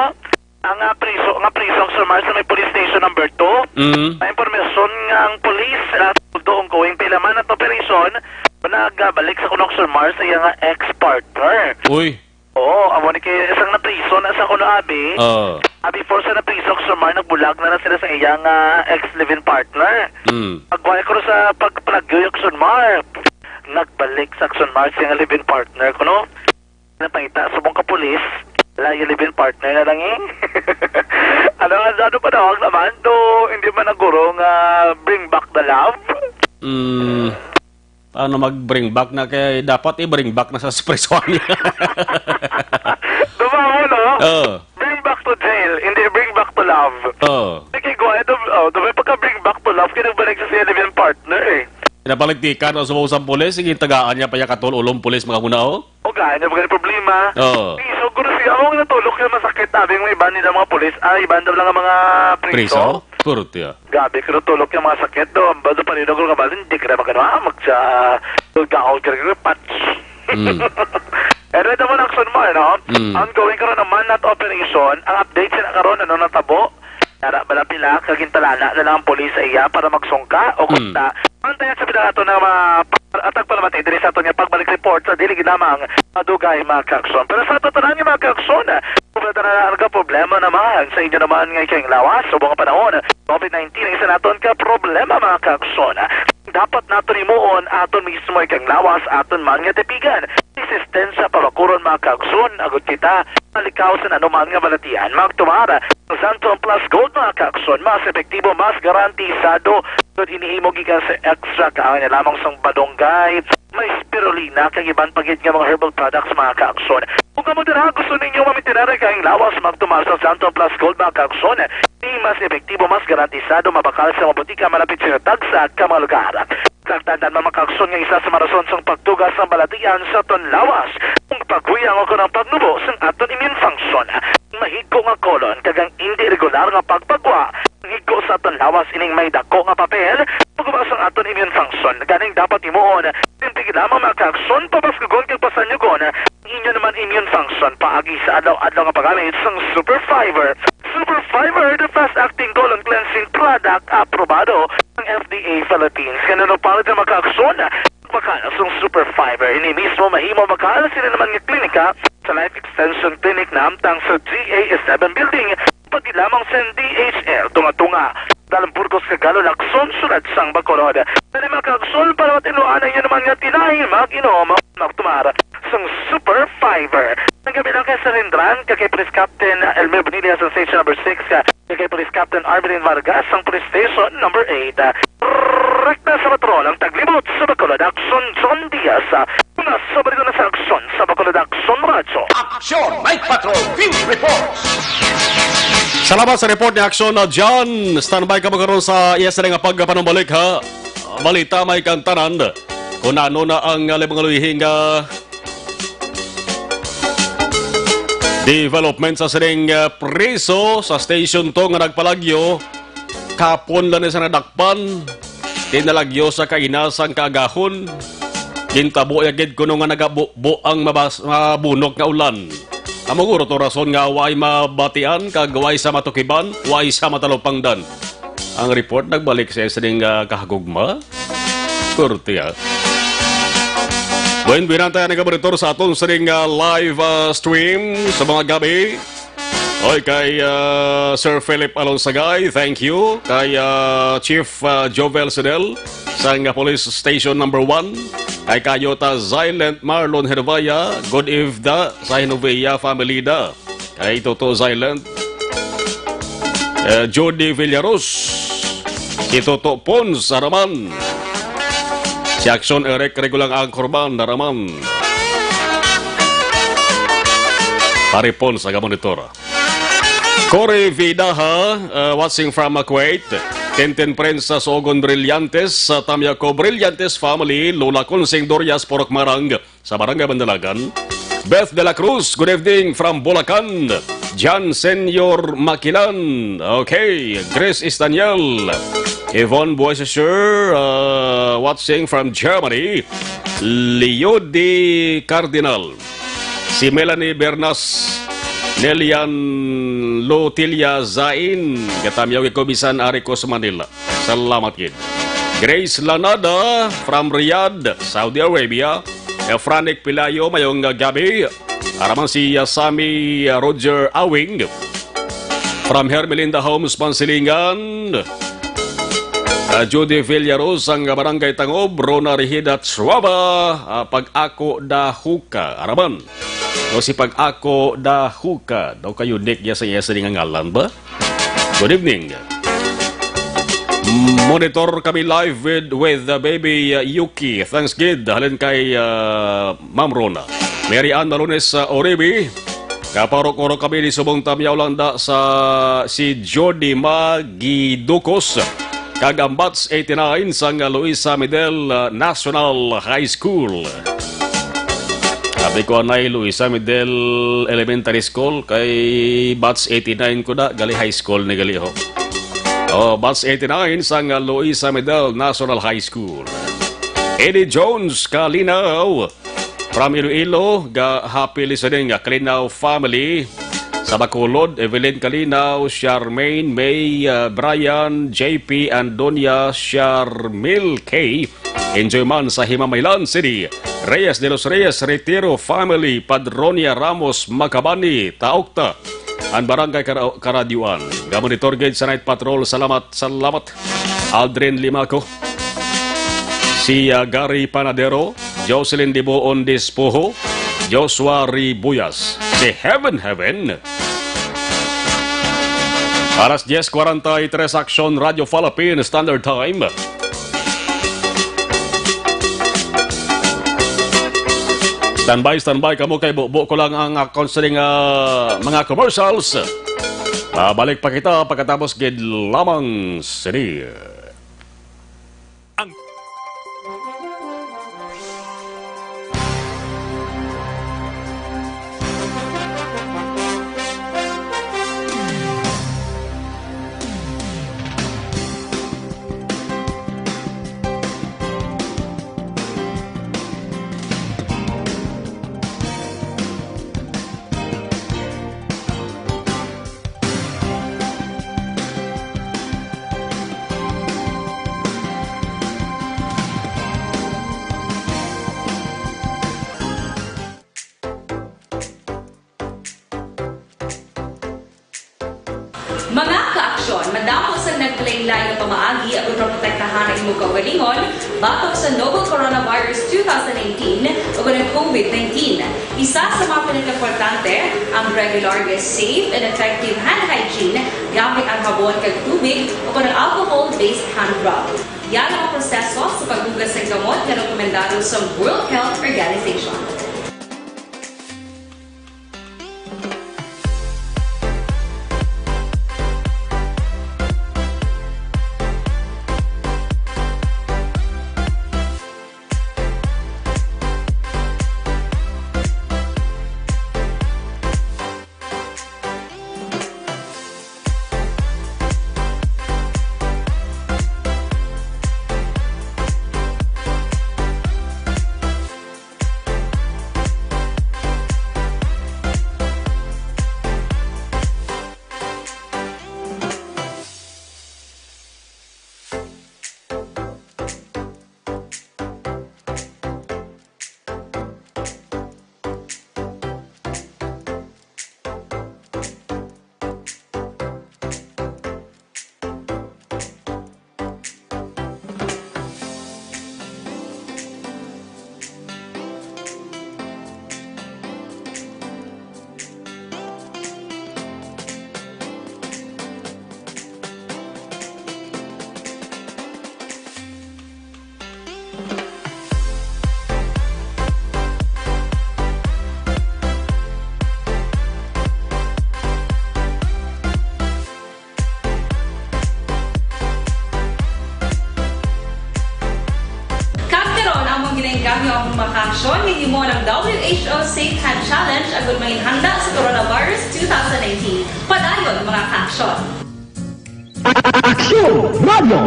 Ang, ah, priso, nga priso, Action Mar, sa may police station number two. Mm. May impormasyon nga ang police, ah, although ongoing pa ila man at operation, nagbalik sa kuno, Action Mar, sa iya nga ex-partner. Uy. Oo, amo ni kay isang napriso na sa kuno, abi. Oo. Ah, before sa napriso, Action Mar, nagbulag na na sila sa iya nga ex-live-in partner. Mm. Pagway ko sa pagpalagyo, Action Mar, nagbalik sa, Action Mar, sa iya nga live-in partner kuno. Napangita subong ka pulis, layo, live-in partner na lang, eh. Ano, ano, ano pa daw ang naman? Do, hindi man naguro nga bring back the love? Mm, paano mag-bring back na kay dapat i-bring back na sa prisohan niya? Dumamo, no? Oo. Bring back to jail, hindi bring back to love. Oo. Sige, go ahead. Oh, do may pagka-bring back to love, kaya nagbalik sa siya live-in partner, eh. Napaligtikan o subong sa pulis, sige, tagaan niya pa niya katol ulong pulis, mga huna, oh. O, gaya niya, mga problema. Oo. Piso, guro siya, ang natulok yung masakit, sabi ng iba nila mga pulis, ah, iba daw lang ang mga priso. Priso? Kurot, yeah. Gabi, kung natulok yung mga sakit, do, ang bado pa rin ako, kabalin, hindi ka na magano, ah, magsa-, gaol ka rin, patch. Mm. Anyway, naman, Action Mar, no? Mm. Ongoing karon naman nat operation. Ang update sila karon, ano natabo? Nara bala pila ka gintalana na lang ang pulis sa iya para magsungka o Mm. kung ta-, ang tayo sa pila nato na ma-, pa-, atag pala mati diri sa ato niya pagbalik report sa dili lamang madugay, mga ka-aksyon. Pero sa ato tanan nga mga ka-aksyon, kung may tanan nga problema naman sa inyo naman nga ikayang lawas o mga panahon, covid nineteen ang isa naton ka problema, mga ka-aksyon. Dapat naton himuon aton mismo ikayang lawas, aton man nga tipigan. Resistensya pabakuron, mga ka-aksyon, agud kita malikaw sa anuman nga balatian. Magtumar sa Santon Plus Gold, mga ka-aksyon, mas epektibo, mas garantisado. Gud hinihimo gikan sa extract, ang lamang sang balunggay, may spirulina, kag iban pa gid nga mga herbal products, mga ka-aksyon. Kung kamo dira gusto ninyo mamintinar ang ikayang lawas, magtumar sa Santon Plus Gold, mga ka-aksyon. Ini mas epektibo, mas garantisado, mabakal sa mga butika malapit sa inyo tagsa ka mga lugar. Kag tandaan, mga ka-aksyon, nga isa sa mga rason sang pagtuga sang balatian sa aton lawas, ang paghuyang o kon ang pagnubo sang aton immune function. Ang mahigko nga colon kag ang indi regular nga pagpagwa, ang higko sa aton lawas ining may dako nga papel, pagubas sang aton immune function. Ganing dapat himuon, simple lamang, mga kaakson, pabaskugon kag pasanyugon ang inyo naman immune function paagi sa adlaw-adlaw nga paggamit sang Super Fiber. Super Fiber, the fast-acting colon cleansing product, aprobado ang F D A Philippines. Kaya nagpalit na, mga kaakson, bakal sang Super Fiber. Ini mismo mahimo bakal sa indi naman nga klinika, sa Life Extension Clinic na hamtang sa G A S seven Building, pati lamang sa D H L, tunga-tunga, Dalan Burgos, Cagalon, Lacson, sulod sang Bacolod. Dali, mga kaakson, para matinuan ang inyo naman nga tinai, mag-inom, magtumar sang Super Fiber. Ang gabi lang kay Sir Hindran, kay Police Captain Elmer Bonilla sa Station Number Six, kay Police Captain Armelin Vargas sang Police Station Number Eight. Rekta sa patrol ang taglibot sa Bacolod, Aksyon John Diaz. Una sa balikan na sa Aksyon sa Bacolod, Aksyon Radyo. Aksyon Night Patrol Field Reports. Salamat sa report ni Aksyon na John. Standby ka mo karon sa iya sila nga pagpanumbalik, ha. Balita may kantanan. Kung ano na ang, uh, mga luyihing, uh, development sa sining, uh, priso sa Station Two nga nagpalagyo, kapon lang ni sa nadakpan, tinalagyo sa kaina sang kaagahon. Gintabo ya gid kuno nga nagabubo ang mabas-, mabunok nga ulan. Amo guro to rason nga way mabatian kag way sa matukiban, way sa matalupangdan. Ang report nagbalik sa sining, ah, kahagugma. Korte, ah. Buen, binantay ang nagamonitor sa aton sining, ah, live, ah, stream sa mga gabi. Oy, kay, ah, Sir Philip Alonsagay, thank you. Kay, ah, Chief, ah, Jovel Sidel, sang Police Station Number One. Kay Kayota Silent Marlon Hervaya, good eve da sa Hervaya family da. Kay Toto Silent, eh, Jody Villaros, si Toto Pons, araman. Si Aksyon Eric, regulang anchorman, araman. Pare Pons, aga monitor. Cory Vidaha, uh, watching from, uh, Kuwait. Tintin Prince sa Sogon Brillantes, sa Tamyaco Brillantes family, Lola Consing Dorias, Purok Marang, sa Barangay Bandalagan. Beth de la Cruz, good evening from Bulacan. John Senior Makilan, okay. Grace Istaniel, Yvonne Boisesher, uh, watching from Germany. Leo D. Cardinal. Si Melanie Bernas, Nelian Lotilia Zain, gatamyaw ko bisan ari ko sa Manila. Salamat gid. Grace Lanada from Riyadh, Saudi Arabia. Efranik Pilayo, mayong gabi. Araman si, uh, Sammy, uh, Roger Awing. From Hermelinda Homes, Pansilingan. Uh, Judy Villaros, ang Barangay Tangob, Rona Rihida Chuaba, uh, Pag-ako da Huka. Araman. O si Pag-ako da Huka. Daw kayo, Nick, ya sa iya sa nga ngalan ba? Good evening. Monitor kami live with, with the baby, uh, Yuki. Thanks gid. Halin kay, uh, Ma'am Rona. Mary Ann Malunes sa Oribe. Kaparok-urok kami ni subong tamyaw lang da sa si Jody Magidukos. Kag ang batch eighty-nine sang Luisa Medel, uh, National High School. Sabi ko, anay, Luisa Medel Elementary School, kay batch eighty-nine ko na, gali high school ni gali, ho. Oh, batch eighty-nine sang Luisa Medel National High School. Eddie Jones, Kalinaw, from Iloilo, ga happy listening, uh, Kalinaw family. Sa Bacolod, Evelyn Kalinaw, Charmaine, May, uh, Brian, J P, and Doña Charmil K. Enjoy man sa Himamaylan City. Reyes de los Reyes, Retiro family, Padronia Ramos, Macabani, Taokta, and Barangay Kara-, Karadioan. Gamonitor gid sa Night Patrol. Salamat, salamat. Aldrin Limaco, si, ah, Gary Panadero, Jocelyn Diboon Dispoho, Joshua Ribuyas, si Heaven Heaven. Alas diez cuarenta y tres, Aksyon Radyo Philippine Standard Time. Standby, standby kamo kay bubo ko lang ang account sa mga, mga commercials. Mabalik pa kita pagkatapos gid lamang sini. Ang Madamo sang nagpalain-lain nga pamaagi agud maprotektahan ang imong kaugalingon batok sa novel coronavirus two thousand nineteen ug ang COVID nineteen. Isa sa mga pinakaimportante ang regular nga safe and effective hand hygiene gamit ang habon kag tubig o kon ang alcohol-based hand rub. Yara ang proseso sa paghugas sang kamot nga rekomendado sa World Health Organization. Kag karon, amon ginainggangyo ang mga kaaksyon nga himo ng W H O Safe Hand Challenge agud manginhanda sa coronavirus two thousand nineteen. Padayon, mga kaaksyon. Aksyon Radio!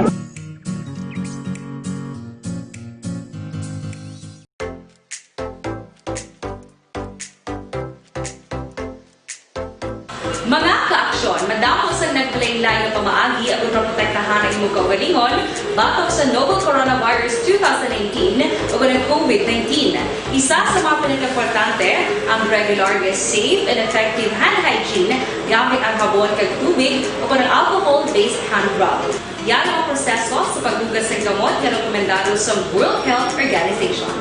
Mga kaaksyon, madamo sang nagpalain-lain nga pamaagi agud maprotektahan ang imong kaugalingon batok sa novel coronavirus two thousand nineteen ug ang COVID nineteen. Isa sa mga pinakaimportante ang regular nga safe and effective hand hygiene gamit ang habon kag tubig o kon ang alcohol-based hand rub. Yara ang proseso sa paghugas sang kamot nga rekomendado sa World Health Organization.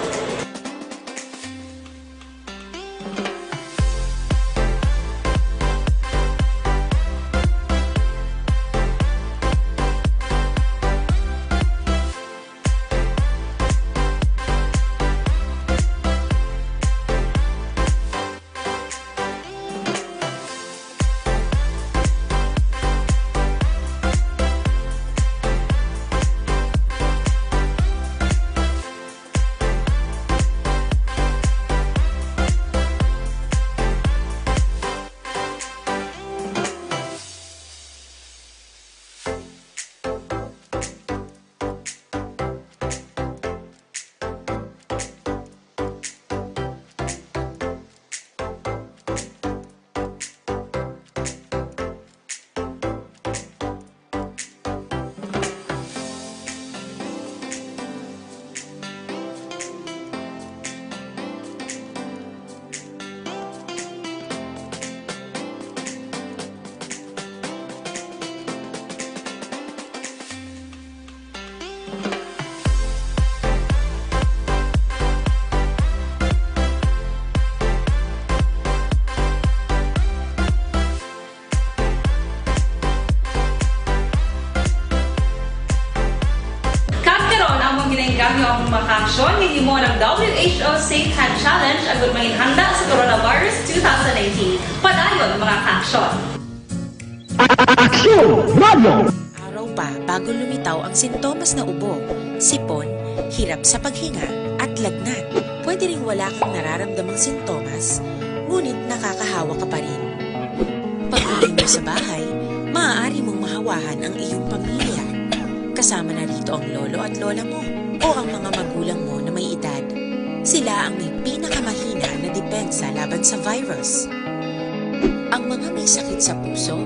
Kag karon, amon ginainggangyo ang mga kaaksyon nga himo ng W H O Safe Hand Challenge agud manginhanda sa coronavirus two thousand nineteen. Padayon, mga kaaksyon. Aksyon Radio! Araw pa bago lumitaw ang sintomas na ubo, sipon, hirap sa paghinga, at lagnat. Pwede ring wala kang nararamdamang sintomas, ngunit nakakahawa ka pa rin. Pag-uwi mo sa bahay, maaari mong mahawahan ang iyong pamilya. Kasama na rito ang lolo at lola mo o ang mga magulang mo na may edad. Sila ang may pinakamahina na depensa laban sa virus. Ang mga may sakit sa puso,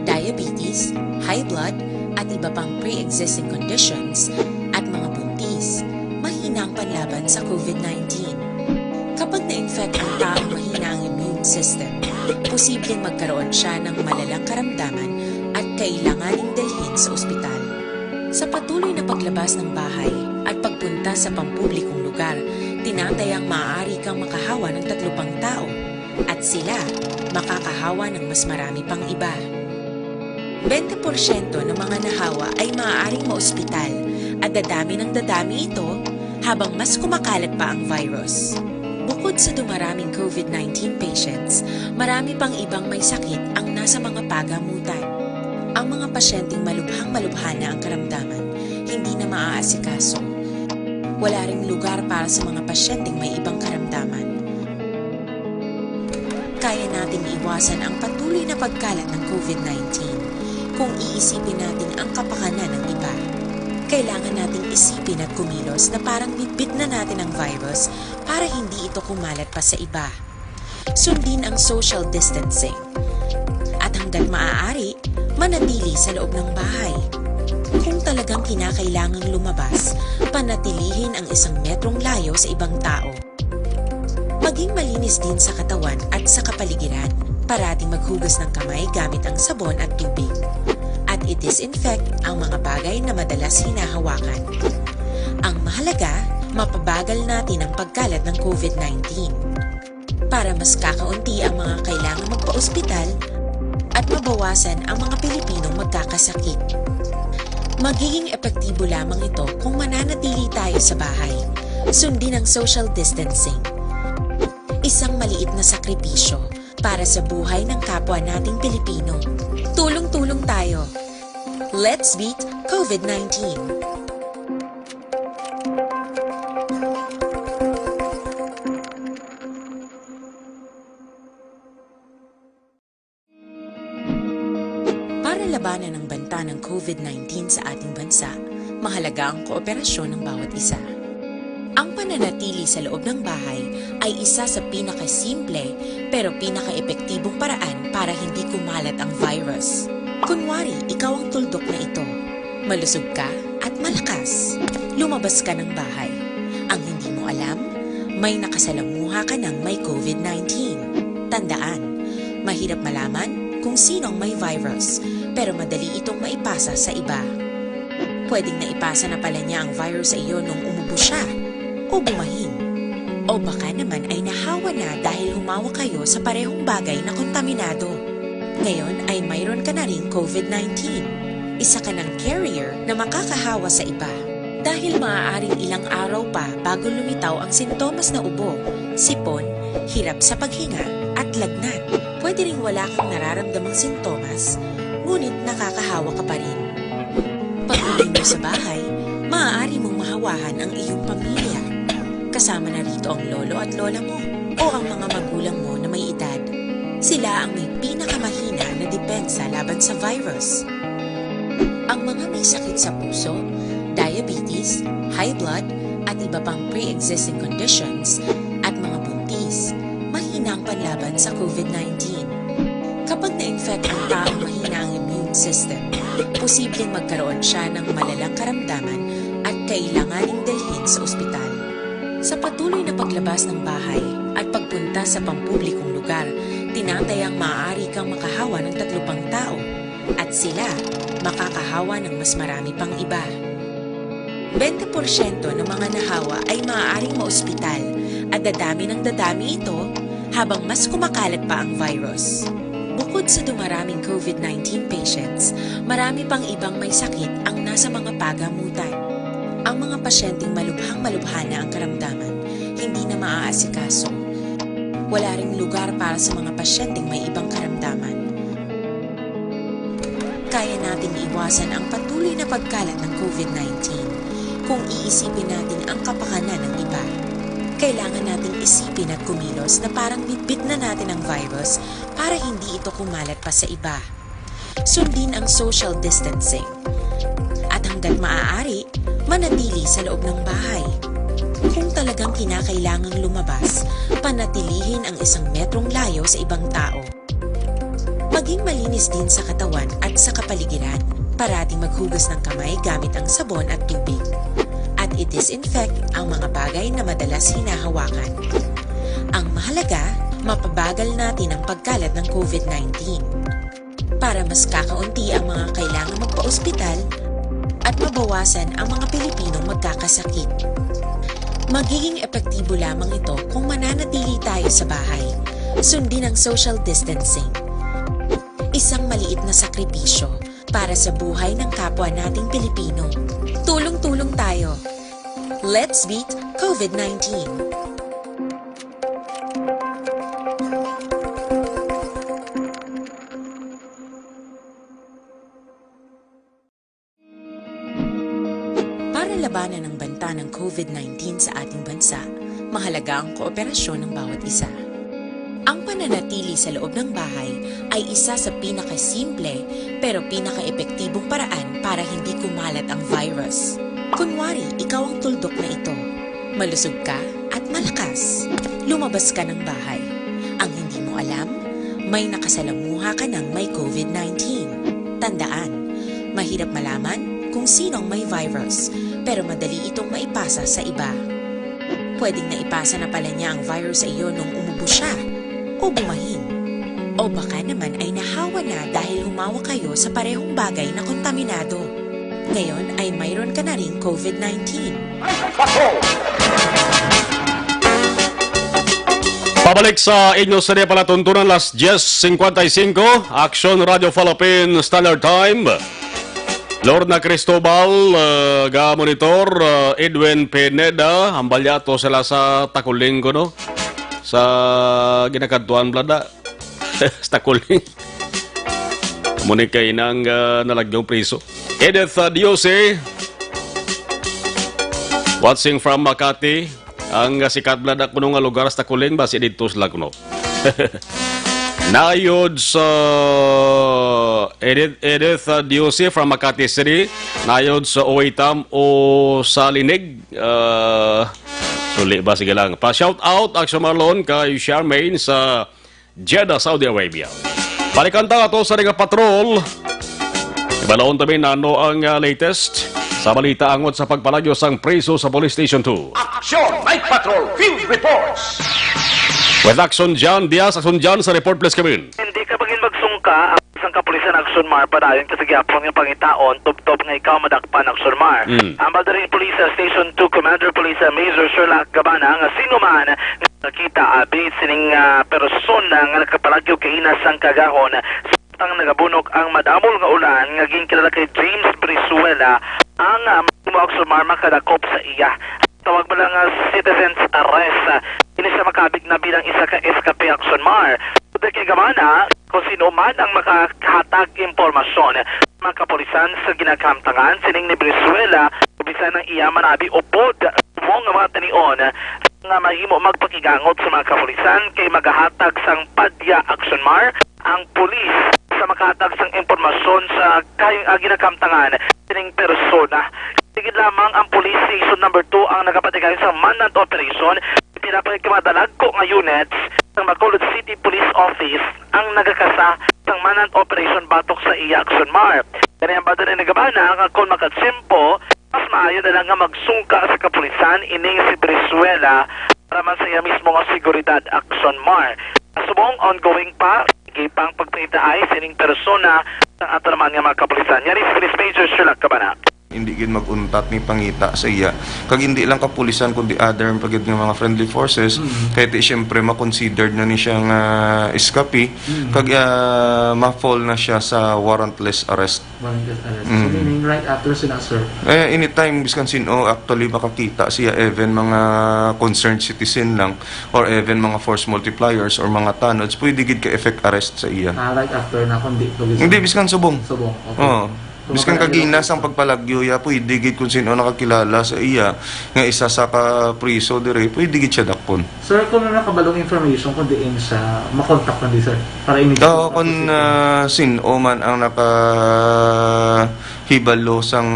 diabetes, high blood, at iba pang pre-existing conditions, at mga buntis, mahina ang panlaban sa COVID nineteen. Kapag na-infect ang taong mahina ang immune system, posibleng magkaroon siya ng malalang karamdaman at kailanganing dalhin sa ospital. Sa patuloy na paglabas ng bahay at pagpunta sa pampublikong lugar, tinatayang maaari kang makahawa ng tatlo pang tao, at sila makakahawa ng mas marami pang iba. Bente porsyento ng mga nahawa ay maaaring maospital, at dadami ng dadami ito habang mas kumakalat pa ang virus. Bukod sa dumaraming COVID nineteen patients, marami pang ibang may sakit ang nasa mga pagamutan. Ang mga pasyenteng malubhang-malubha na ang karamdaman, hindi na maaasikaso. Wala ring lugar para sa mga pasyenteng may ibang karamdaman. Kaya nating iwasan ang patuloy na pagkalat ng COVID nineteen kung iisipin natin ang kapakanan ng iba. Kailangan nating isipin at kumilos na parang bitbit na natin ang virus para hindi ito kumalat pa sa iba. Sundin ang social distancing. At hanggat maaari, manatili sa loob ng bahay. Kung talagang kinakailangang lumabas, panatilihin ang isang metrong layo sa ibang tao. Maging malinis din sa katawan at sa kapaligiran. Parating maghugas ng kamay gamit ang sabon at tubig. At i-disinfect ang mga bagay na madalas hinahawakan. Ang mahalaga, mapabagal natin ang pagkalat ng COVID nineteen para mas kakaunti ang mga kailangang magpa-ospital at mabawasan ang mga Pilipinong magkakasakit. Magiging epektibo lamang ito kung mananatili tayo sa bahay. Sundin ang social distancing. Isang maliit na sakripisyo para sa buhay ng kapwa nating Pilipino. Tulong-tulong tayo. Let's beat COVID nineteen. Para labanan ang banta ng COVID nineteen sa ating bansa, mahalaga ang kooperasyon ng bawat isa. Ang pananatili sa loob ng bahay ay isa sa pinakasimple pero pinakaepektibong paraan para hindi kumalat ang virus. Kunwari, ikaw ang tuldok na ito. Malusog ka at malakas. Lumabas ka ng bahay. Ang hindi mo alam, may nakasalamuha ka ng may COVID nineteen. Tandaan, mahirap malaman kung sino ang may virus, pero madali itong maipasa sa iba. Pwedeng naipasa na pala niya ang virus sa iyo nung umubo siya o bumahin. O baka naman ay nahawa na dahil humawa kayo sa parehong bagay na kontaminado. Ngayon ay mayroon ka na ring COVID nineteen. Isa ka ng carrier na makakahawa sa iba. Dahil maaaring ilang araw pa bago lumitaw ang sintomas na ubo, sipon, hirap sa paghinga, at lagnat. Pwede ring wala kang nararamdamang sintomas, ngunit nakakahawa ka pa rin. Pag-uwi mo sa bahay, maaari mong mahawahan ang iyong pamilya. Kasama na rito ang lolo at lola mo o ang mga magulang mo na may edad. Sila ang may pinakamahina na depensa laban sa virus. Ang mga may sakit sa puso, diabetes, high blood, at iba pang pre-existing conditions, at mga buntis, mahina ang panlaban sa COVID nineteen. Kapag na-infect ang taong mahina ang immune system, posibleng magkaroon siya ng malalang karamdaman at kailanganing dalhin sa ospital. Sa patuloy na paglabas ng bahay at pagpunta sa pampublikong lugar, tinatayang maaari kang makahawa ng tatlo pang tao, at sila makakahawa ng mas marami pang iba. Bente porsyento ng mga nahawa ay maaaring maospital, at dadami ng dadami ito habang mas kumakalat pa ang virus. Bukod sa dumaraming COVID nineteen patients, marami pang ibang may sakit ang nasa mga pagamutan. Ang mga pasyenteng malubhang-malubha na ang karamdaman, hindi na maaasikaso. Wala ring lugar para sa mga pasyenteng may ibang karamdaman. Kaya nating iwasan ang patuloy na pagkalat ng COVID nineteen kung iisipin natin ang kapakanan ng iba. Kailangan nating isipin at kumilos na parang bitbit na natin ang virus para hindi ito kumalat pa sa iba. Sundin ang social distancing. At hanggat maaari, manatili sa loob ng bahay. Kung talagang kinakailangang lumabas, panatilihin ang isang metrong layo sa ibang tao. Maging malinis din sa katawan at sa kapaligiran. Parating maghugas ng kamay gamit ang sabon at tubig. At i-disinfect ang mga bagay na madalas hinahawakan. Ang mahalaga, mapabagal natin ang pagkalat ng COVID nineteen. para mas kakaunti ang mga kailangang magpa-ospital at mabawasan ang mga Pilipinong magkakasakit. Magiging epektibo lamang ito kung mananatili tayo sa bahay, sundin ang social distancing. Isang maliit na sakripisyo para sa buhay ng kapwa nating Pilipino. Tulong-tulong tayo. Let's beat COVID nineteen. Para labanan ang banta ng COVID nineteen sa ating bansa, mahalaga ang kooperasyon ng bawat isa. Ang pananatili sa loob ng bahay ay isa sa pinakasimple pero pinakaepektibong paraan para hindi kumalat ang virus. Kunwari, ikaw ang tuldok na ito. Malusog ka at malakas. Lumabas ka ng bahay. Ang hindi mo alam, may nakasalamuha ka ng may COVID nineteen. Tandaan, mahirap malaman kung sino ang may virus, pero madali itong maipasa sa iba. Pwedeng naipasa na pala niya ang virus sa iyo nung umubo siya, o bumahin. O baka naman ay nahawa na dahil humawak kayo sa parehong bagay na kontaminado. Ngayon ay mayroon ka na ring COVID nineteen. Pabalik sa inyo sa palatuntunan, las diez cincuenta y cinco, Action Radio Philippines Standard Time. Lorna Cristobal, uh, ga-monitor, uh, Edwin Pineda, hambalyato sila sa Takuling, no? Sa ginakadtuan, blada. Sa Takuling. Muni kay nang, uh, nalagyong priso. Edith, uh, Diose, watching from Makati. Ang, uh, sikat, blada, kuno nga lugar sa Takuling, basi didto sila kuno. Nayod sa Edith, Edith, uh, Diose from Makati City. Nayod sa Oitam o sa Linig. Uh, suli ba? Sige lang. Pa-shout out, Action Marlon, kay Charmaine sa Jeddah, Saudi Arabia. Balikan ta ato sa nga patrol. Ibalon ta mi nano ang, ah, latest sa balita angot sa pagpalagyo sang preso sa Police Station two. Action Night Patrol Field Reports. With Action John Diaz. Action John, sa report, please, come in. Hindi ka magin magsungka ang isang kapulisan, Action Mar, padayon ka sa gihapon nga pangitaon, tubtob nga ikaw madakpan, Action Mar. Mm. Ang Baldarin Police Station two Commander Police Major Sherlock Gabana nga sino man nga nakita abi sining, ah, persona nga nakapalagyo kaina sang kagahon samtang nagabunok ang madamol nga ulan nga ginkilala kay James Brizuela ang, ah, mahimo, Action Mar, makadakop sa iya. Tawag mo lang nga citizens arrest. Ini siya makabig na bilang isa ka S K P, Action Mar. Tungod kay Gabana, kung sino man ang makahatag impormasyon sa mga kapulisan sa ginakamtangan sining ni Brizuela, o bisan ang iya man abi upod subong nga mga tinion nga mahimo magpakigangot sa mga kapulisan kay magahatag sang padya, Action Mar, ang pulis sa makahatag sang impormasyon sa kay, ah, ginakamtangan sining persona. Sigid lamang ang Police Station Number Two ang nagapatigayon sa manhunt operation. Pila pa ka mga dalagko nga units sang Bacolod City Police Office ang nagakasa sang manhunt operation batok sa iya, Action Mar. Gani ang banda ni Gabana nga kon makatsimpo, mas maayo na lang nga magsungka sa kapulisan ining si Brizuela para man sa iya mismo nga seguridad, Action Mar. Subong ongoing pa, sige pang pagpangitaay sining persona sa ato naman nga mga kapulisan. Yari si Police Major Sherlock Gabana. Hindi gid mag-untat ni pangita sa iya. Kag hindi lang kapulisan, kundi other pa gid nga mga friendly forces. Mm. Kay ti, siyempre, ma-considered na ni siya nga S K P. Mm. Kag, ah, ma-fall na siya sa warrantless arrest. Warrantless arrest. So, mm, meaning right after sina, sir? Eh, anytime, biskan sin-o, actually, makakita siya, even mga concerned citizen lang, or even mga force multipliers, or mga tanods, pwede gid ka-effect arrest sa iya. Ah, right after na, kundi, kundi Hindi, biskan subong. Subong, okay. Oo. So, biskan makalayo kaginas lang ang pagpalagyo ya, pwede gid kung sino nakakilala sa iya nga isa sa ka-priso dire, pwede gid siya dakpon. Sir, kung ano nakabalong information kung diin siya makontak man di, sir, para immediate Oo, na kung, positive. Ah, sino man ang nakahibalo sang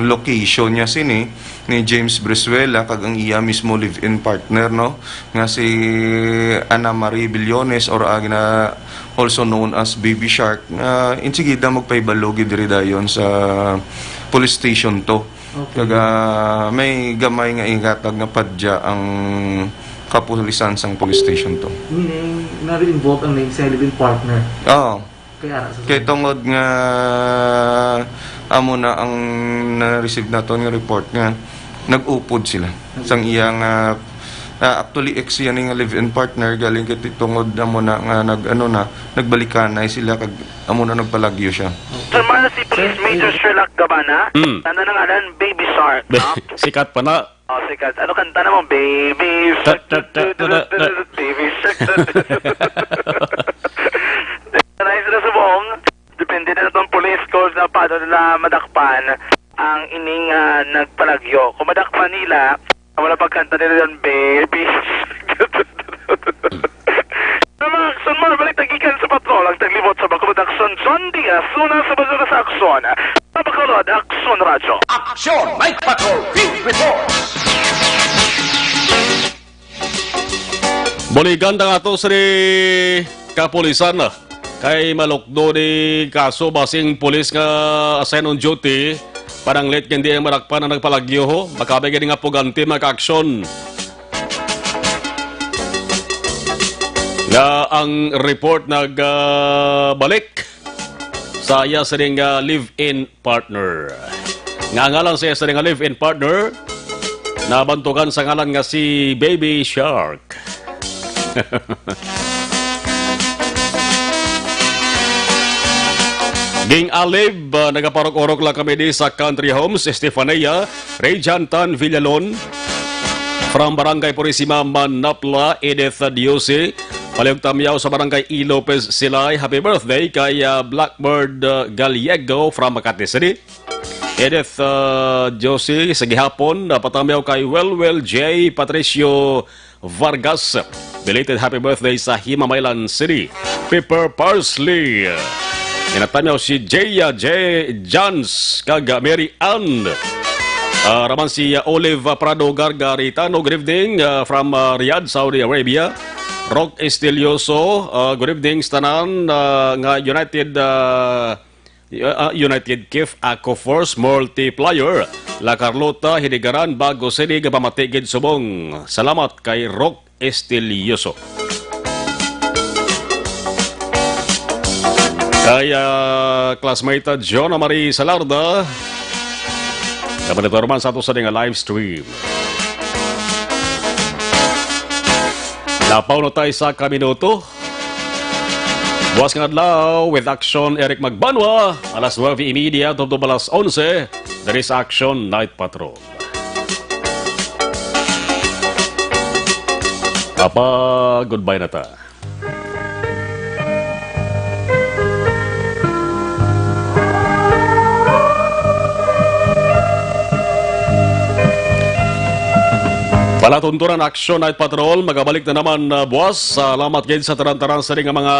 location niya sini, ni James Brizuela kag ang iya mismo live-in partner, no, nga si Ana Marie Billones, or ang gina-, also known as Baby Shark, nga insigida magpahibalo gid diri dayon sa police station to. Okay. Kag, ah, may gamay nga ihatag nga padya ang kapulisan sang police station to. Meaning, nari-involve ang name sa live-in partner? Oo. Kay tungod nga amo na ang na-receive naton nga report nga nag-upod sila sang iya nga, ah, actually, ex siya ni nga live-in partner, galing kay ti-, tungod amo na nga nag-, ano na, nagbalikanay sila kag amo na nagpalagyo siya. Sir Marcy, Police Major Sherlock Gabana, Mm. tanda na nga lang, Baby Shark, no? Sikat pa na. Oh, sikat. Ano kanta na mo? Baby Shark, Ta, ta, ta, ta, ta, ta. Baby Shark. Nice na subong. Depende na itong police calls na paano nila madakpan ang ining, ah, nagpalagyo. Kung madakpan nila, wala pagkanta nila yung Baby Shark. Sa mga aksyon, mga balik tagikan sa patrol, ang taglibot sa Bacolod Aksyon, John Diaz, una sa basura sa aksyon. Sa Bacolod Aksyon Radyo. Aksyon Night Patrol Field Report. Buligan ta nga ato sa di kapulisan, kay malukdo di kaso basing pulis nga assign on duty, pananglit nga hindi ang marakpan ang nagpalagyo, ho. Makabay gani nga pugante, mga kaaksyon. Nga ang report nag, ah, balik sa iya sining, ah, live-in partner. Nga ang ngalan sa iya sining, ah, live-in partner nabantugan sa ngalan nga si Baby Shark. Ging-alib, ah, nagaparok-orok lang kami di sa Country Homes, Estefania, Ray Jantan Villalon, from Barangay Purisima, Manapla, Edith Diose, Palihog Tamyaw sa Barangay E. Lopez Silay. Happy birthday kay, ah, Blackbird, ah, Gallego from Makati City. Edith, ah, Diose, sa gihapon, ah, patamyaw kay Welwel J. Patricio Vargas. Belated happy birthday sa Himamaylan City. Pepper Parsley. Ginatamyaw si Jaya J. Jans kag Mary Ann. Ah, raman si, ah, Olive Prado Gargaritano. Good evening, ah, from, ah, Riyadh, Saudi Arabia. Rock Estilioso, ah, good evening sa tanan, ah, nga United, ah, Uh, uh, United Kif Ako Force Multiplier, La Carlota, Hinigaran, Bago City, gapamati gid subong. Salamat kay Rock Estilioso. Kay, ah, classmate, ah, Jonah Marie Salarda, kapanitorman sa ato sa nga live stream. Lapaw na tayo sa kaminuto. Buwas nga adlaw with Action Eric Magbanwa, alas nuebe y media tubtob alas onse, diri sa Action Night Patrol. Papa, goodbye na ta. Palatuntunan Action Night Patrol, magabalik na naman, uh, buwas. Salamat gid sa tanan-tanan sa nga mga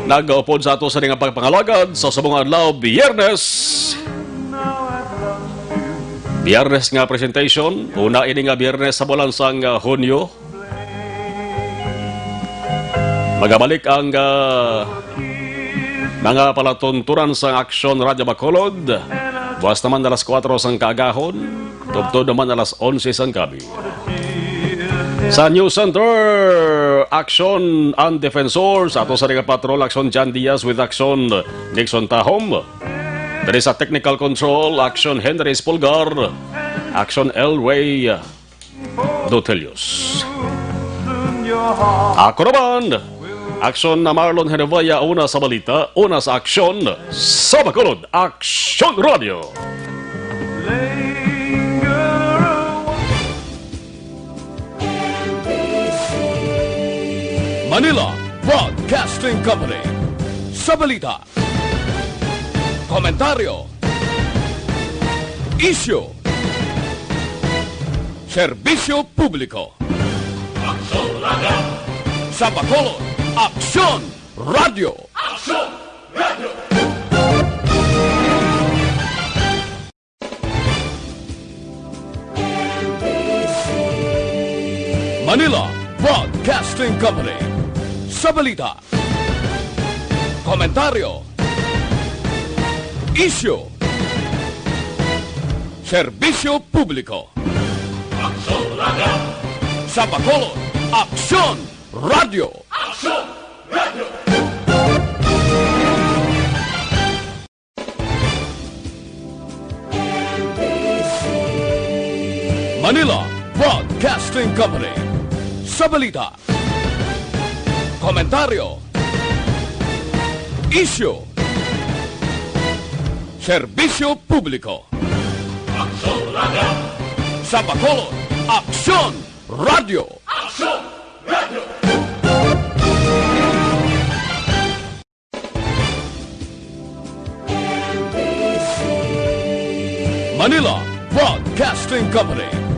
nag-upod sa ato sa nga pagpangalagad sa subong adlaw, Biyernes. Biyernes nga presentation, una ini nga Biyernes sa bulan sang, uh, Hunyo. Magabalik ang, ah, mga palatuntunan sang Aksyon Radyo Bacolod. Buwas naman alas kuwatro sang kaagahon, tubtob naman alas onse sang gabi. Sa News Center, Aksyon ang Defensor. Sa ato sa nga patrol, Aksyon John Diaz with Aksyon Nixon Tahom. Diri sa Technical Control, Aksyon Henry Espulgar, Aksyon Elway Dotelios. Ako naman, Aksyon na Marlon Herevaya, una sa balita, una sa aksyon, sa Bacolod, Aksyon Radio. Manila Broadcasting Company, sa balita, komentaryo, isyu, serbisyo publiko. Aksyon Radyo. Sa Bacolod, Aksyon Radyo. Aksyon Radyo. Manila Broadcasting Company. Sa balita, komentaryo, isyu, serbisyo publiko. Aksyon Radyo. Sa Bacolod, Aksyon Radyo. Aksyon Radyo. Manila Broadcasting Company. Sa balita, komentaryo, isyu, serbisyo publiko. Aksyon Radio. Sa Bacolod, Aksyon Radio. Aksyon Radio. Manila Broadcasting Company.